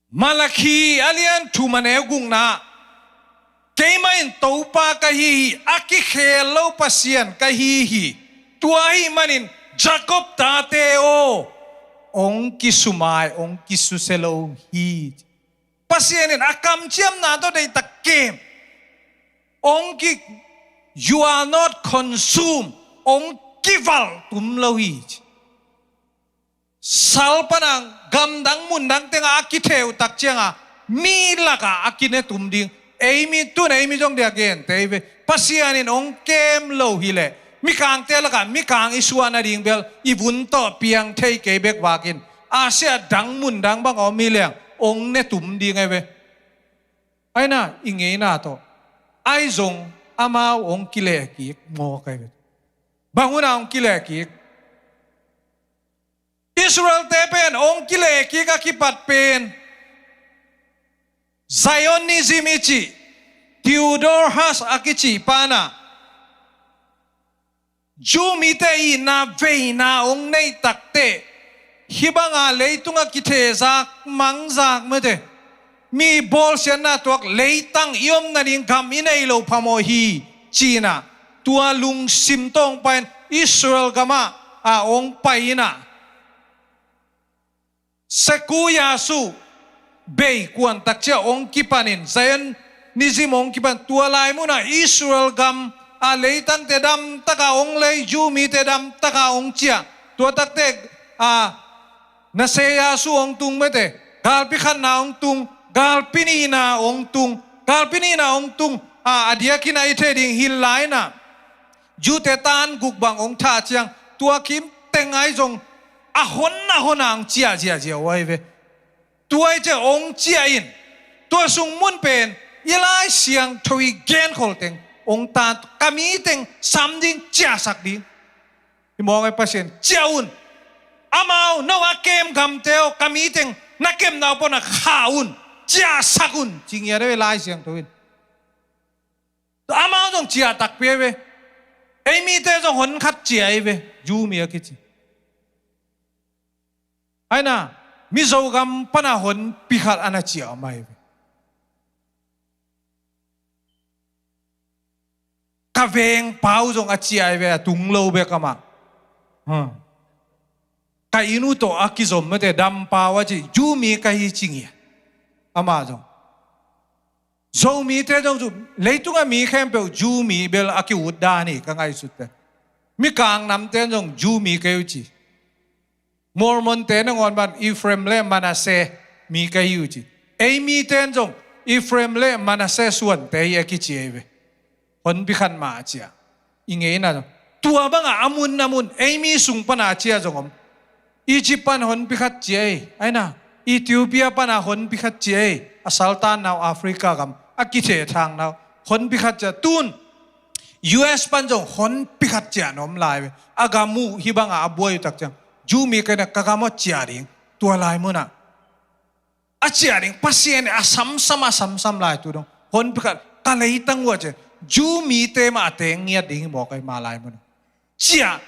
Malakhi a lian thum a neu gukna, keimah in Topa ka hi hi, a kikhel lo Pasian ka hi hi. Tua ahih manin Jacob tate aw, hong kisumai, hong kisusia lo hi. Pasian in a kamciamna tawh deihtak kem, hong ki, you are not consumed, hong kivalh tum lo hi. Sal pana gamdang mundang tengah a kitheuh tak ciangah mi lakah a kine tum ding. Ei mi, tun ei mi zong dia gente hi ve. Pasian in hong kem lo hileh, mikangte lakah mikang i suah nading bel i vun tawh piang thei kei bek vakin, a sia dang mundang bang a om hi leng hong ne tum ding hi ve. Aina, i ngeina tawh, ai zong amau hong kilehkik mawk hi ve. Bang hunah hong kilehkik? Israelte pen hong kilehkik a kipat pen Zionism i cih, Theodore Huss a kicih pana, Jew mite itna veina hong neih takteh, hih banga leitungah kithezak mangzak mete, mi bawlsiatna tuak, leitang i om nading gam i nei lo phamawh hi, ci-inah, tua lungsim tawh hong pai-in Israel gamah a hong pai-inah, Sekou Yasou bei kuan tak ciah hong kipanin, Zionism hong kipan, tua lai munah Israel gam a leitangte damtaka hong lei, Jew mite damtaka hong ciah. Tua takte a Nasser Yasou hong tung mete, galpi khatna hong tung, galpi nihna hong tung, galpi nihna hong tung, a, a diakin a i thei ding hi lai-inah, Jew-te tan guk bang hong thah ciang, tua kim teng ai zong a hon a hon a hong ciah ziahziah uh ahi ve. Tua i ciah hong ciah in, tua sung mun pen i Lai Siangtho i genkhol teng hong tan, ka mi teng sam ding, ciahsak ding. I mawng ai Pasian, ciah un. Amau, no a kem gamte aw, ka mi teng na kemna uh pana khah un, ciahsak un, ci ngiat ahi ve Lai Siangtho in. Amau zong ciah takpi ahi ve. Ei mite zong hon khat ciah ahi ve, Jew mi a kici. Aina, Mizo gam pana honpi khat a na ciah om ahi ve. Ka vengpa uh zong a ciah ahi ve, a tung lo bek amah. Ha. Ka inn uh tawh a kizom mete, dampa uh a ci, Jew mi ka hi ci ngiat. Amah zong. Zomite zong cu, leitungah mi khempeuh Jew mi bel a ki-ut dan hi, ka ngaihsutte. Mikang namte zong Jew mi kei uh ci. Mormonte nangawn ban Ephraim le Manasseh mi ka hi uh ci. Ei mite zong Ephraim le Manasseh suante hi a kici ahi ve. Honpi khat mah a ciah. I ngeina zong. Tua bangah a mun a mun, ei mi sung pana a ciah zong om. Egypt pan honpi khat ciah hi. Aina, Ethiopia pana honpi khat ciah hi. A saltannau Africa gam, a kithethangna uh honpi khat ciah. Tun U S pan zong honpi khat ciah na om lai ve. A gam uh hih bangah a buai uh tak ciang, Jew mi ka hi-in ah ka gam uh ciah ding. Tua lai munah a ciah ding, Pasian in a samsam, a samsam lai tu dong. Honpi khat, ka leitang uh a ciah. Jew mite mah a teng ngiat ding hi mawk ahi mah lai munah. Ciah.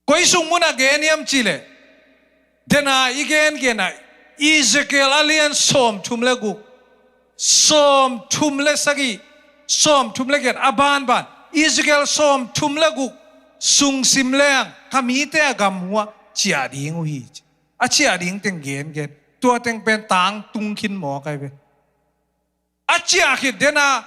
Koi sung munah gen hiam cih leh, dena i gengenah, Ezekiel a lian sawmthum le guk, sawmthum le sagih, sawmthum le giat, a banban, Ezekiel sawmthum le guk sung sim leng, ka mite a gam uh ah ciah ding uh hi ci. A ciah ding teng gengen, tua teng pen tangtung khin mawk ahi ve. A ciah khit dena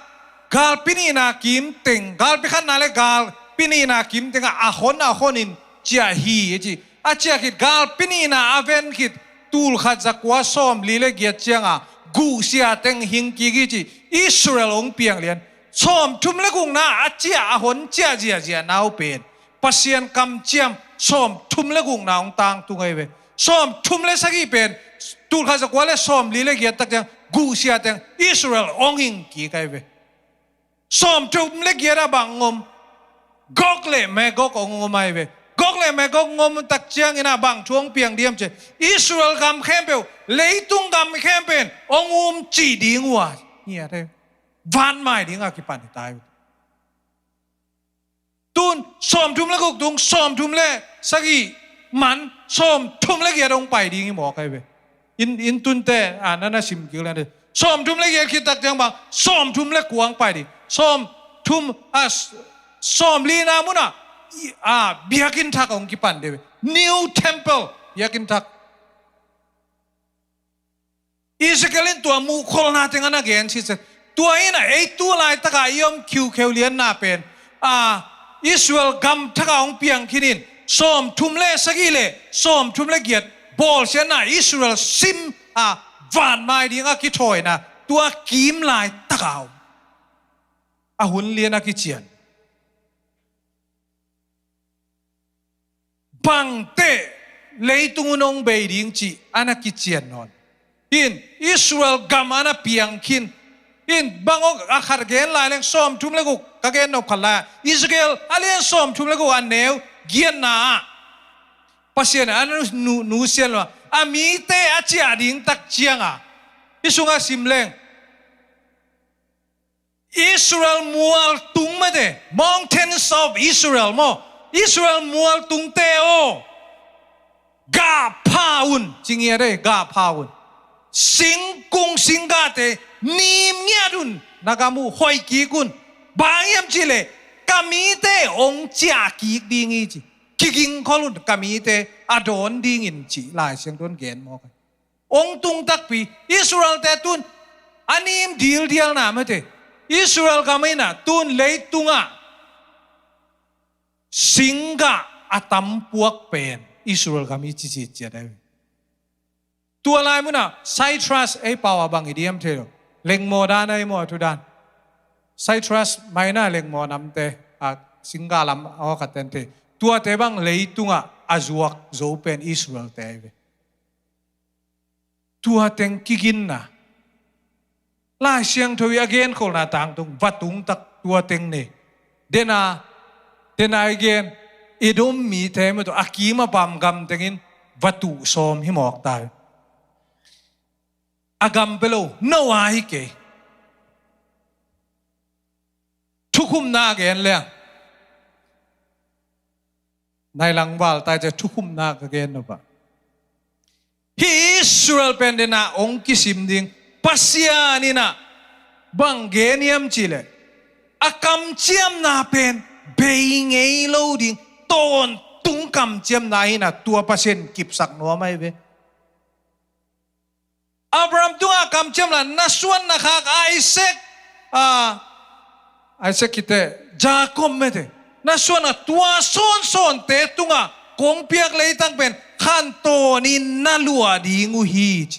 galpi nihna kim teng, galpi khatna le galpi nihna kim tengah a hon a honin ciah hi a ci. A ciah khit galpi nihna a ven khit tul khat za kua sawmli le giat cianga guhsia teng hing kik hi ci. Israel hong piang lian. Sawmthum le gukna a ciah a hon ciah ziahziahna uh pen Pasian kamciam sawmthum le gukna hong tangtung ahi ve. Sawmthum le sagih pen tul khat za kua le sawmli le giat tak ciang guhsia teng Israel hong hing kik ahi ve. Sawmthum le giat ah bang om? Gog le Magog hong om ahi ve. Gog le Magog hong om tak ciangin ah bang thu hong piang diam ci leh, Israel gam khempeuh, leitung gam khempeuh in hong um cih ding uh a, ngiat hi. Vanmai ding a kipan hi ta hi. Tun sawmthum le guk tung, sawmthum le sagih man, sawmthum le giat hong pai ding hi mawk ahi ve. Inn, inn tunte, a, na, na sim kik leh, sawmthum le giat khit tak ciang bang, sawmthum le kua hong pai ding. Sawmthum, a, s-, sawmlina mun ah, i, a, biakinn thak hong kipan ding hi ve. New temple, biakinn thak. Ezekiel in tua muhkholhna teng a na gen sitset. Tua in ah ei tu laitak a i om khiukheu lianna pen, a, Israel gam thak a hong piang khin in, sawmthum le sagih le sawmthum le giat bawlsiatna Israel sim a, vanmai ding a kithawina, tua kim laitak a om. A hun lian a kician. Bangteh leitung un hong bei ding cih a na kician nawn. In, Israel gam a na piang khin. In, bang hong, a khat gen lai leng, sawmthum le guk, ka gen nop khat lai. Ezekiel a lian sawmthum le guk, a neu giatna ah, Pasian a na nu, nusiat lo a, a mite a ciah ding tak ciang a, i sungah sim leng, Israel mualtung mate, mountains of Israel maw, Israel mualtungte aw, gah pha un, ci ngiat ei, gah pha un. Singkung singgahte nim ngiat un, na gam uh hoih kik un. Bang hiam cih leh, ka mite hong ciah kik ding hi ci. Kigingkhol un, ka mite a dawn dingin ci, Lai Siangtho in gen mawk hi. Hong tung takpi, Israel-te tun a nim dildialna mate, Israel gam in ah tun leitungah singgah a tampuak pen Israel gam hi ci, ci, ciat ahi. Tua lai munah Cyprus, ei pau a bang i diam thei lo, lengmaw dan ahi maw, a thu dan. Cyprus maina lengmaw namte, a, singgah lam a, aw, ka ten thei. Tuate bang leitungah a zuak zo pen Israel-te ahi ve. Tua teng kiginna. Lai Siangtho i a genkholhna tangtung, va tung tak tua teng nei. Dena, dena i gen, Edom mite mah tawh a kim a pam gam tengin va tuh sawm hi mawk ta hi. A gam bek lo, no a hi kei. Thukhupna a gen leng. Nai lang val tai ciang thukhupna ka gen nop ah, hih Israel pen dena hong kisim ding, Pasian in ah bang gen hiam cih leh, a kamciamna pen bei ngei lo ding, tawntung kamciamna hi in ah, tua Pasian kipsak nuam ahi ve. Abraham tungah kamciam la, na suan na khak Isaac, a, Isaac khit teh, Jacob mate, na suan a, tua sawnsawnte tungah kong piak leitang pen khantawnin na luah ding uh hi ci.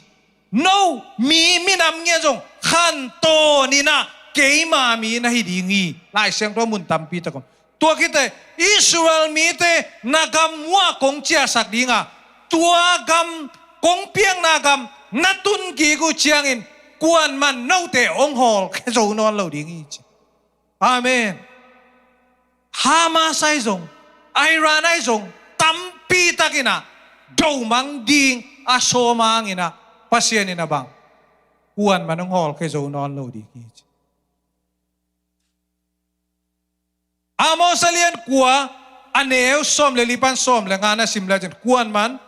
No, mi, minam ngiat zong khantawnin ah keima mi na hi ding hi. Lai Siangtho mun tampi tak om. Tua khit teh Israel mite na gam uah kong ciahsak ding a, tua gam, kong piakna gam na tun kik uh ciangin, kuaman note hong hawlkhia zo nawn lo ding hi ci. Amen. Hamas ahi zong, Iran ahi zong, tampi tak in ah domang ding a sawm hangin ah, Pasian in ah bang, kuaman hong hawlkhia zo nawn lo ding hi ci. Amos a lian kua, a neu sawm le li pan sawm le nga na sim le cin, kuaman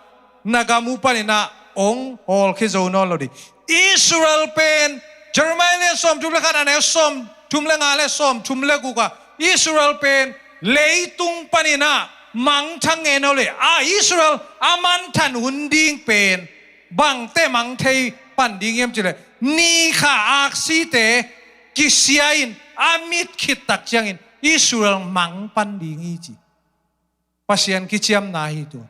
na gam uh panin ah hong hawlkhia zo nawn lo ding. Israel pen, Jeremiah lian sawmthum le khat, a neu sawmthum le nga le sawmthum le guk ah, Israel pen leitung panin ah mangthang ngei nawn lo hi. A, Israel a mangthang hun ding pen bangte mang thei pan ding hiam cih leh, ni kha aksite kisia in a mit khit tak ciangin Israel mang pan ding hi ci. Pasian kiciamna hi tua.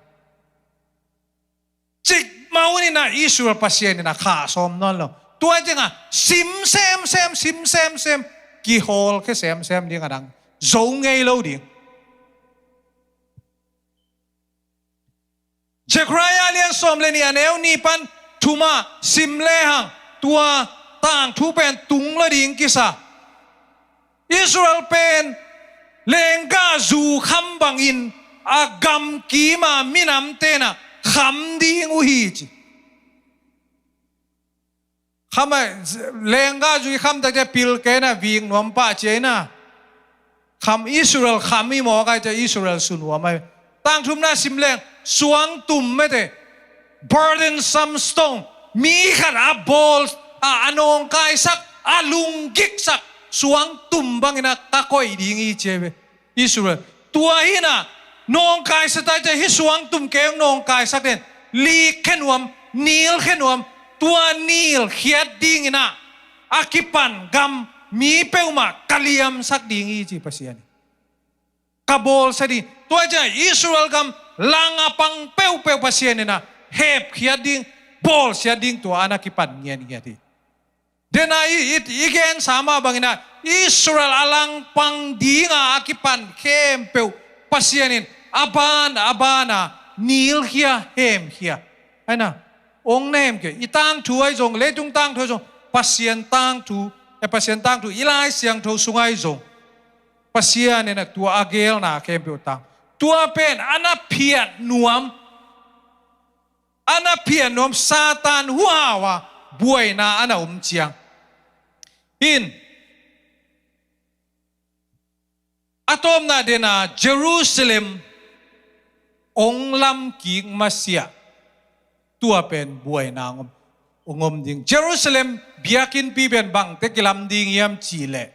Cikmah hun in ah Israel Pasian in ah khah sawm nawn lo. Tua ciangah sim semsem, sim semsem, kihawlkhia semsem ding, a dang zo ngei lo ding. Zechariah lian sawm le nih, a neu nih pan thum ah sim lehang, tua tangthu pen tung lo ding kisa. Israel pen lenggah zu kham bangin a gamkim a minamte in ah kham ding uh hi ci. Kham a, lenggah zui kham takte pil kei in ah vik nuam pah ci a in ah. Kham Israel kham i mawk ai ci a Israel su nuam ai. Tangthumna sim leng suangtum mete, burdensome stone, mi khat a bawl a, a nawngkaisak, a lunggiksak suangtum bangin ah ka koih ding hi ci a ve. Israel. Tua hi in ah nawngkaisak ta ci a hih suangtum kei hong nawngkaisak den. Lik khe nuam, nil khe nuam, tua nil khiat dingin ah a kipan gam mi peuhmah ka liamsak ding hi ci Pasian in. Ka bawlsia ding. Tua hi ciang Israel gam lang a pang peuhpeuh Pasian in ah hepkhiat ding, bawlsia ding tua a na kipan ngiatngiat hi. Dena i, i, i gensa mah bangin ah Israel a langpang dinga a kipan khempeuh Pasian in a ban a bana nilkhia, hemkhia. Aina, ong na hemkhia. I tangthu ahi zong, leitung tangthu ahi zong, Pasian tangthu, eh, Pasian tangthu, i Lai Siangtho sung ahi zong, Pasian in ah tua a gelna khempeuh tang. Tua pen a na phiat nuam, a na phiat nuam Satan huhau a buaina a na om ciang. In, a tawpna dena Jerusalem ong lam kik masiah, tua pen buaina ong om, ong om ding. Jerusalem biakinnpi pen bangte kilam ding hiam cih leh,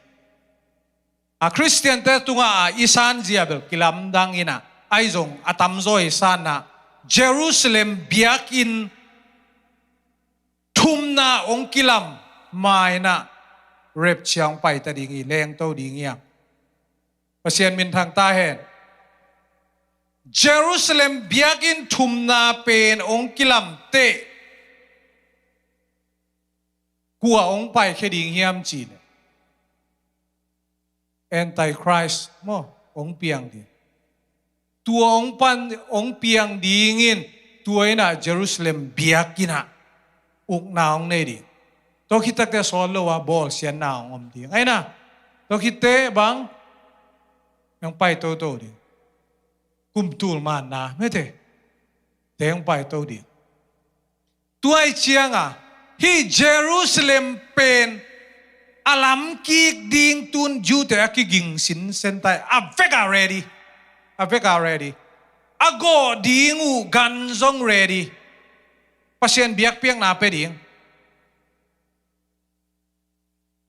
a Khristiante tungah a i sanzia bel kilamdang in ah, ahi zong a tamzaw i sanna Jerusalem biakinn thumna ong kilam ma in ah rapture ong paita ding hi, lengto ding hi a. Pasian minthang ta hen. Jerusalem biakinn thumna pen ong kilam teh kua ong paikhia ding hiam cih leh, Antichrist maw, ong piang ding. Tua ong pan, ong piang dingin, tua in ah Jerusalem biakinn ah ukna ong nei ding. Tua khit takte sawt lo a bawlsiatna ong om ding. Aina, tua khitte bang, ong pai toto ding. Kum tul manna mete, te ong pai to ding. Tua i cianga hih Jerusalem pen a lam kik ding tun Jew-te a kiging sinsen tai. A vek a ready. A vek a ready. A gawh ding uh gan zong ready. Pasian biakpiakna pia ding.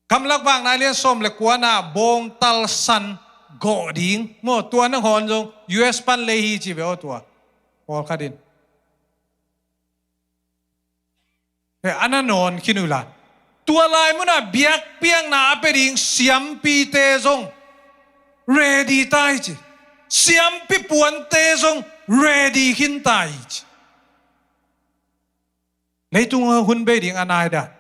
Kamlak Vakna lian sawm le kuana bawngtal san gawh ding. Maw, tua nangawn zong U S pan lei hi ci ve aw tua. Pawlkhat in. He, a na nawn khin uh la. Tua lai munah biakpiakna a pia ding siampite zong ready ta hi ci. Siampi puante zong ready khin ta hi ci. Leitung hun bei ding a nai dan.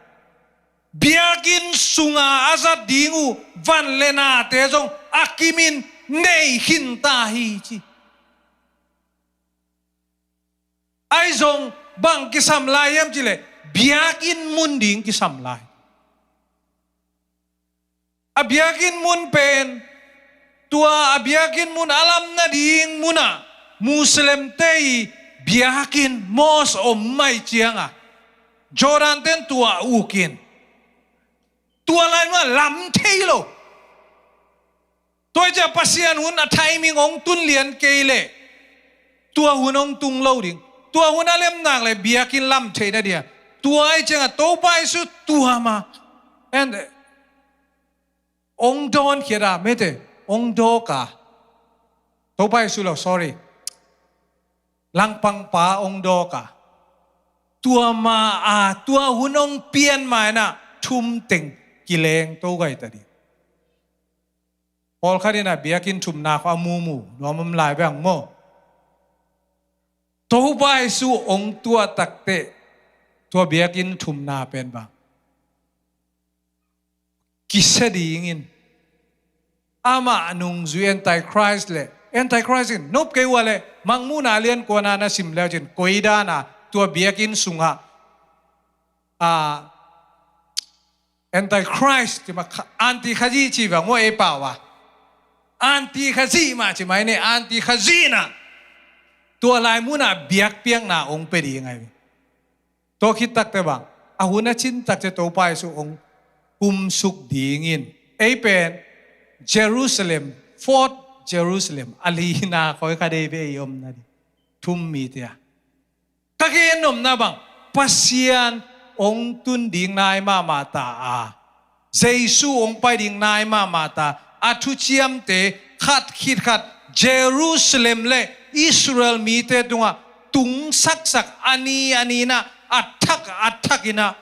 Biakinn sunga a zat ding uh van le nate zong a kimin nei khin ta hi ci. Ahi zong bang kisam lai hiam cih leh biakinn mun ding kisam lai. A biakinn mun pen, tua a biakinn mun a lam nading munah Muslimte i biakinn mosque om mai cianga Jordan ten tua ukin, tua lai munah lam thei lo. Tua hi ciah Pasian hun a timing hong tun lian kei leh tua hun hong tung lo ding. Tua hun a lemnak leh biakinn lam theihna dia. Tua hi ciangah Topa Jesu tua ma. And hong dawn khiat a mete, hong dawk a. Topa Jesu lo, sorry. Langpangpa hong dawk a. Tua ma a, tua hun hong pian ma inah thum teng kileng to gai ta ding. Pawlkhat inah biakinn thumna khawng a mumu nuam om lai bang maw? Topa Jesu hong tuah takteh tua biakinn thumna pen bang kisia dingin, amah nungzui Antichrist le, Antichrist in nop kei ua le, Mangmuhna lian kuana na sim leu cin, koidana tua biakinn sungah a, Antichrist, ci mah, anti Khazih ci bang maw ei pau a. Anti Khazih mah ci mah ei ne, anti Khazih na. Tua lai munah biakpiakna hong pia ding ahi. Tua khit takte bang, a hun a cin takte Topa Jesu hong kumsuk dingin, ei pen Jerusalem, Fourth Jerusalem a lina koi kha dei ve, ei omna ding, thum mite a. Ka gen nopna bang, Pasian hong tun ding nai mahmah ta a, Jesu hong pai ding nai mahmah ta a, thuciamte khat khit khat Jerusalem le Israel mite tungah tungsaksak, a ni a ni inah, a thak a thak inah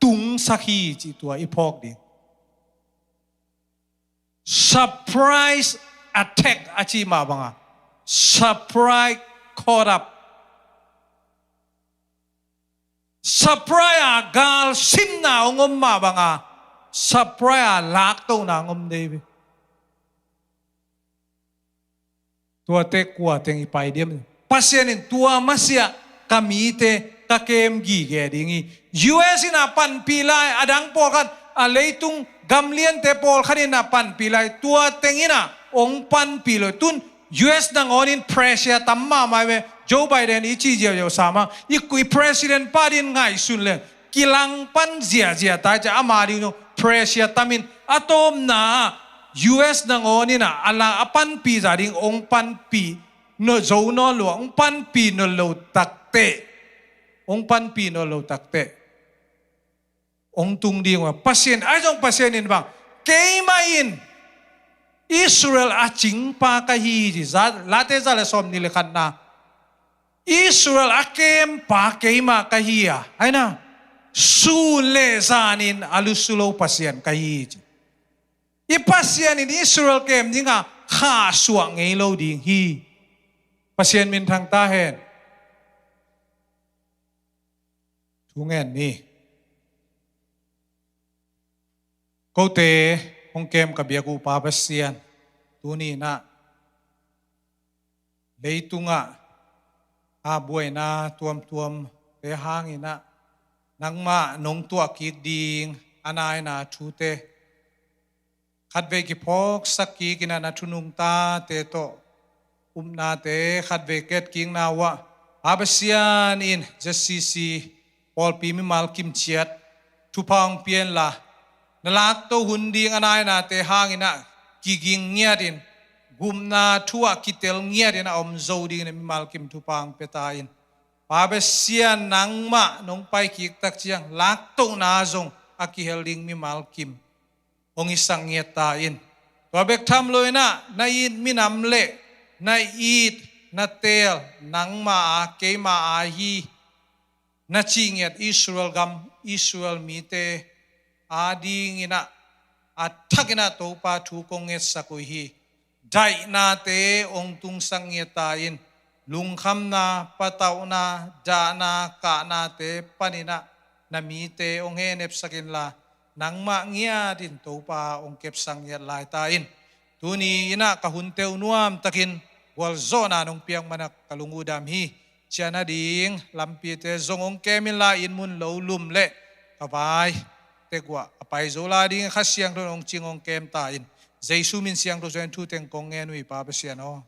tungsak hi cih tua i phawk ding. Surprise attack a cih mah banga, surprise caught up. Surprise a galsimna hong om mah banga, surprise a laktona hong om dei ve. Tuate kua teng i pai diam? Pasian in tua masiah ka mite ka kem gige ding hi. U S in a panpih lai, a dang pawlkhat, a leitung gamliante pawlkhat in a panpih lai, tua teng in a hong panpih lo. Tun U S nangawn in pressure tam mahmah ve. Joe Biden i ci ziauziau sa mah, i, i president pa din ngaihsun leng kilangpan ziahziah ta hi ci a, ama ding zong pressure tam in, a tawpna U S nangawn in a, a la, a panpih zah ding hong panpih nawn zo nawn lo a, hong panpih nawn lo takteh, hong panpih nawn lo takteh hong tung ding uh a, Pasian, ahi zong Pasian in bang, keimah in Israel a cingpa ka hi ci, za, Late za le sawmnih le khatna. Israel a kempa keimah ka hi a, aina, sun le zanin a lusu lo Pasian ka hi ci. I Pasian in Israel kem dinga khahsuah ngei lo ding hi. Pasian minthang ta hen. Thu ngen ni. Kote hong kem ka biak uh Pa Pasian, tuni inah leitungah a buaina tuamtuamte hang inah nangmah nong tuah kik ding a naina thute khatvei kiphawksak kik inah, na thu nungtate tawh upnate khatvei ka et kikna uh ah, Pa Pasian in Z C C pawlpi mimal kim ciat thupha hong pia inla, na lakto hun ding a nainate hang inah kiging ngiatin, gupna thu ah kitel ngiatin a om zo dingin mimal kim thupha hong pia ta in. Pa Pasian, nangmah nong pai kik tak ciang laktohna zong a kihel ding mimal kim hong hisak ngiat ta in. Tua bek tham lo inah na it minam le na it na teel nangmah a, keimah a hi na cih ngiat Israel gam, Israel mite a ding inah, a thak inah Topa thu kong ngetsak uh hi. Daihnate hong tungsak ngiat ta in, lungkhamna, patauhna, dahna, kahnate pan inah na mite hong hehnepsak inla, nangmah ngiatin Topa hong kepsak ngiat lai ta in. Tuni inah ka hun teuh nuamtakin gualzawhna nong piak manin ka lung uh dam hi. Ciah nading lampite zong hong kem inla, inn mun lo lum le ka vai tek uh ah a pai zo lai ding Kha Siangtho in hong cing hong kem ta in. Jesu min siangtho suangin thu teng kong ngen uh hi, Pa Pasian aw.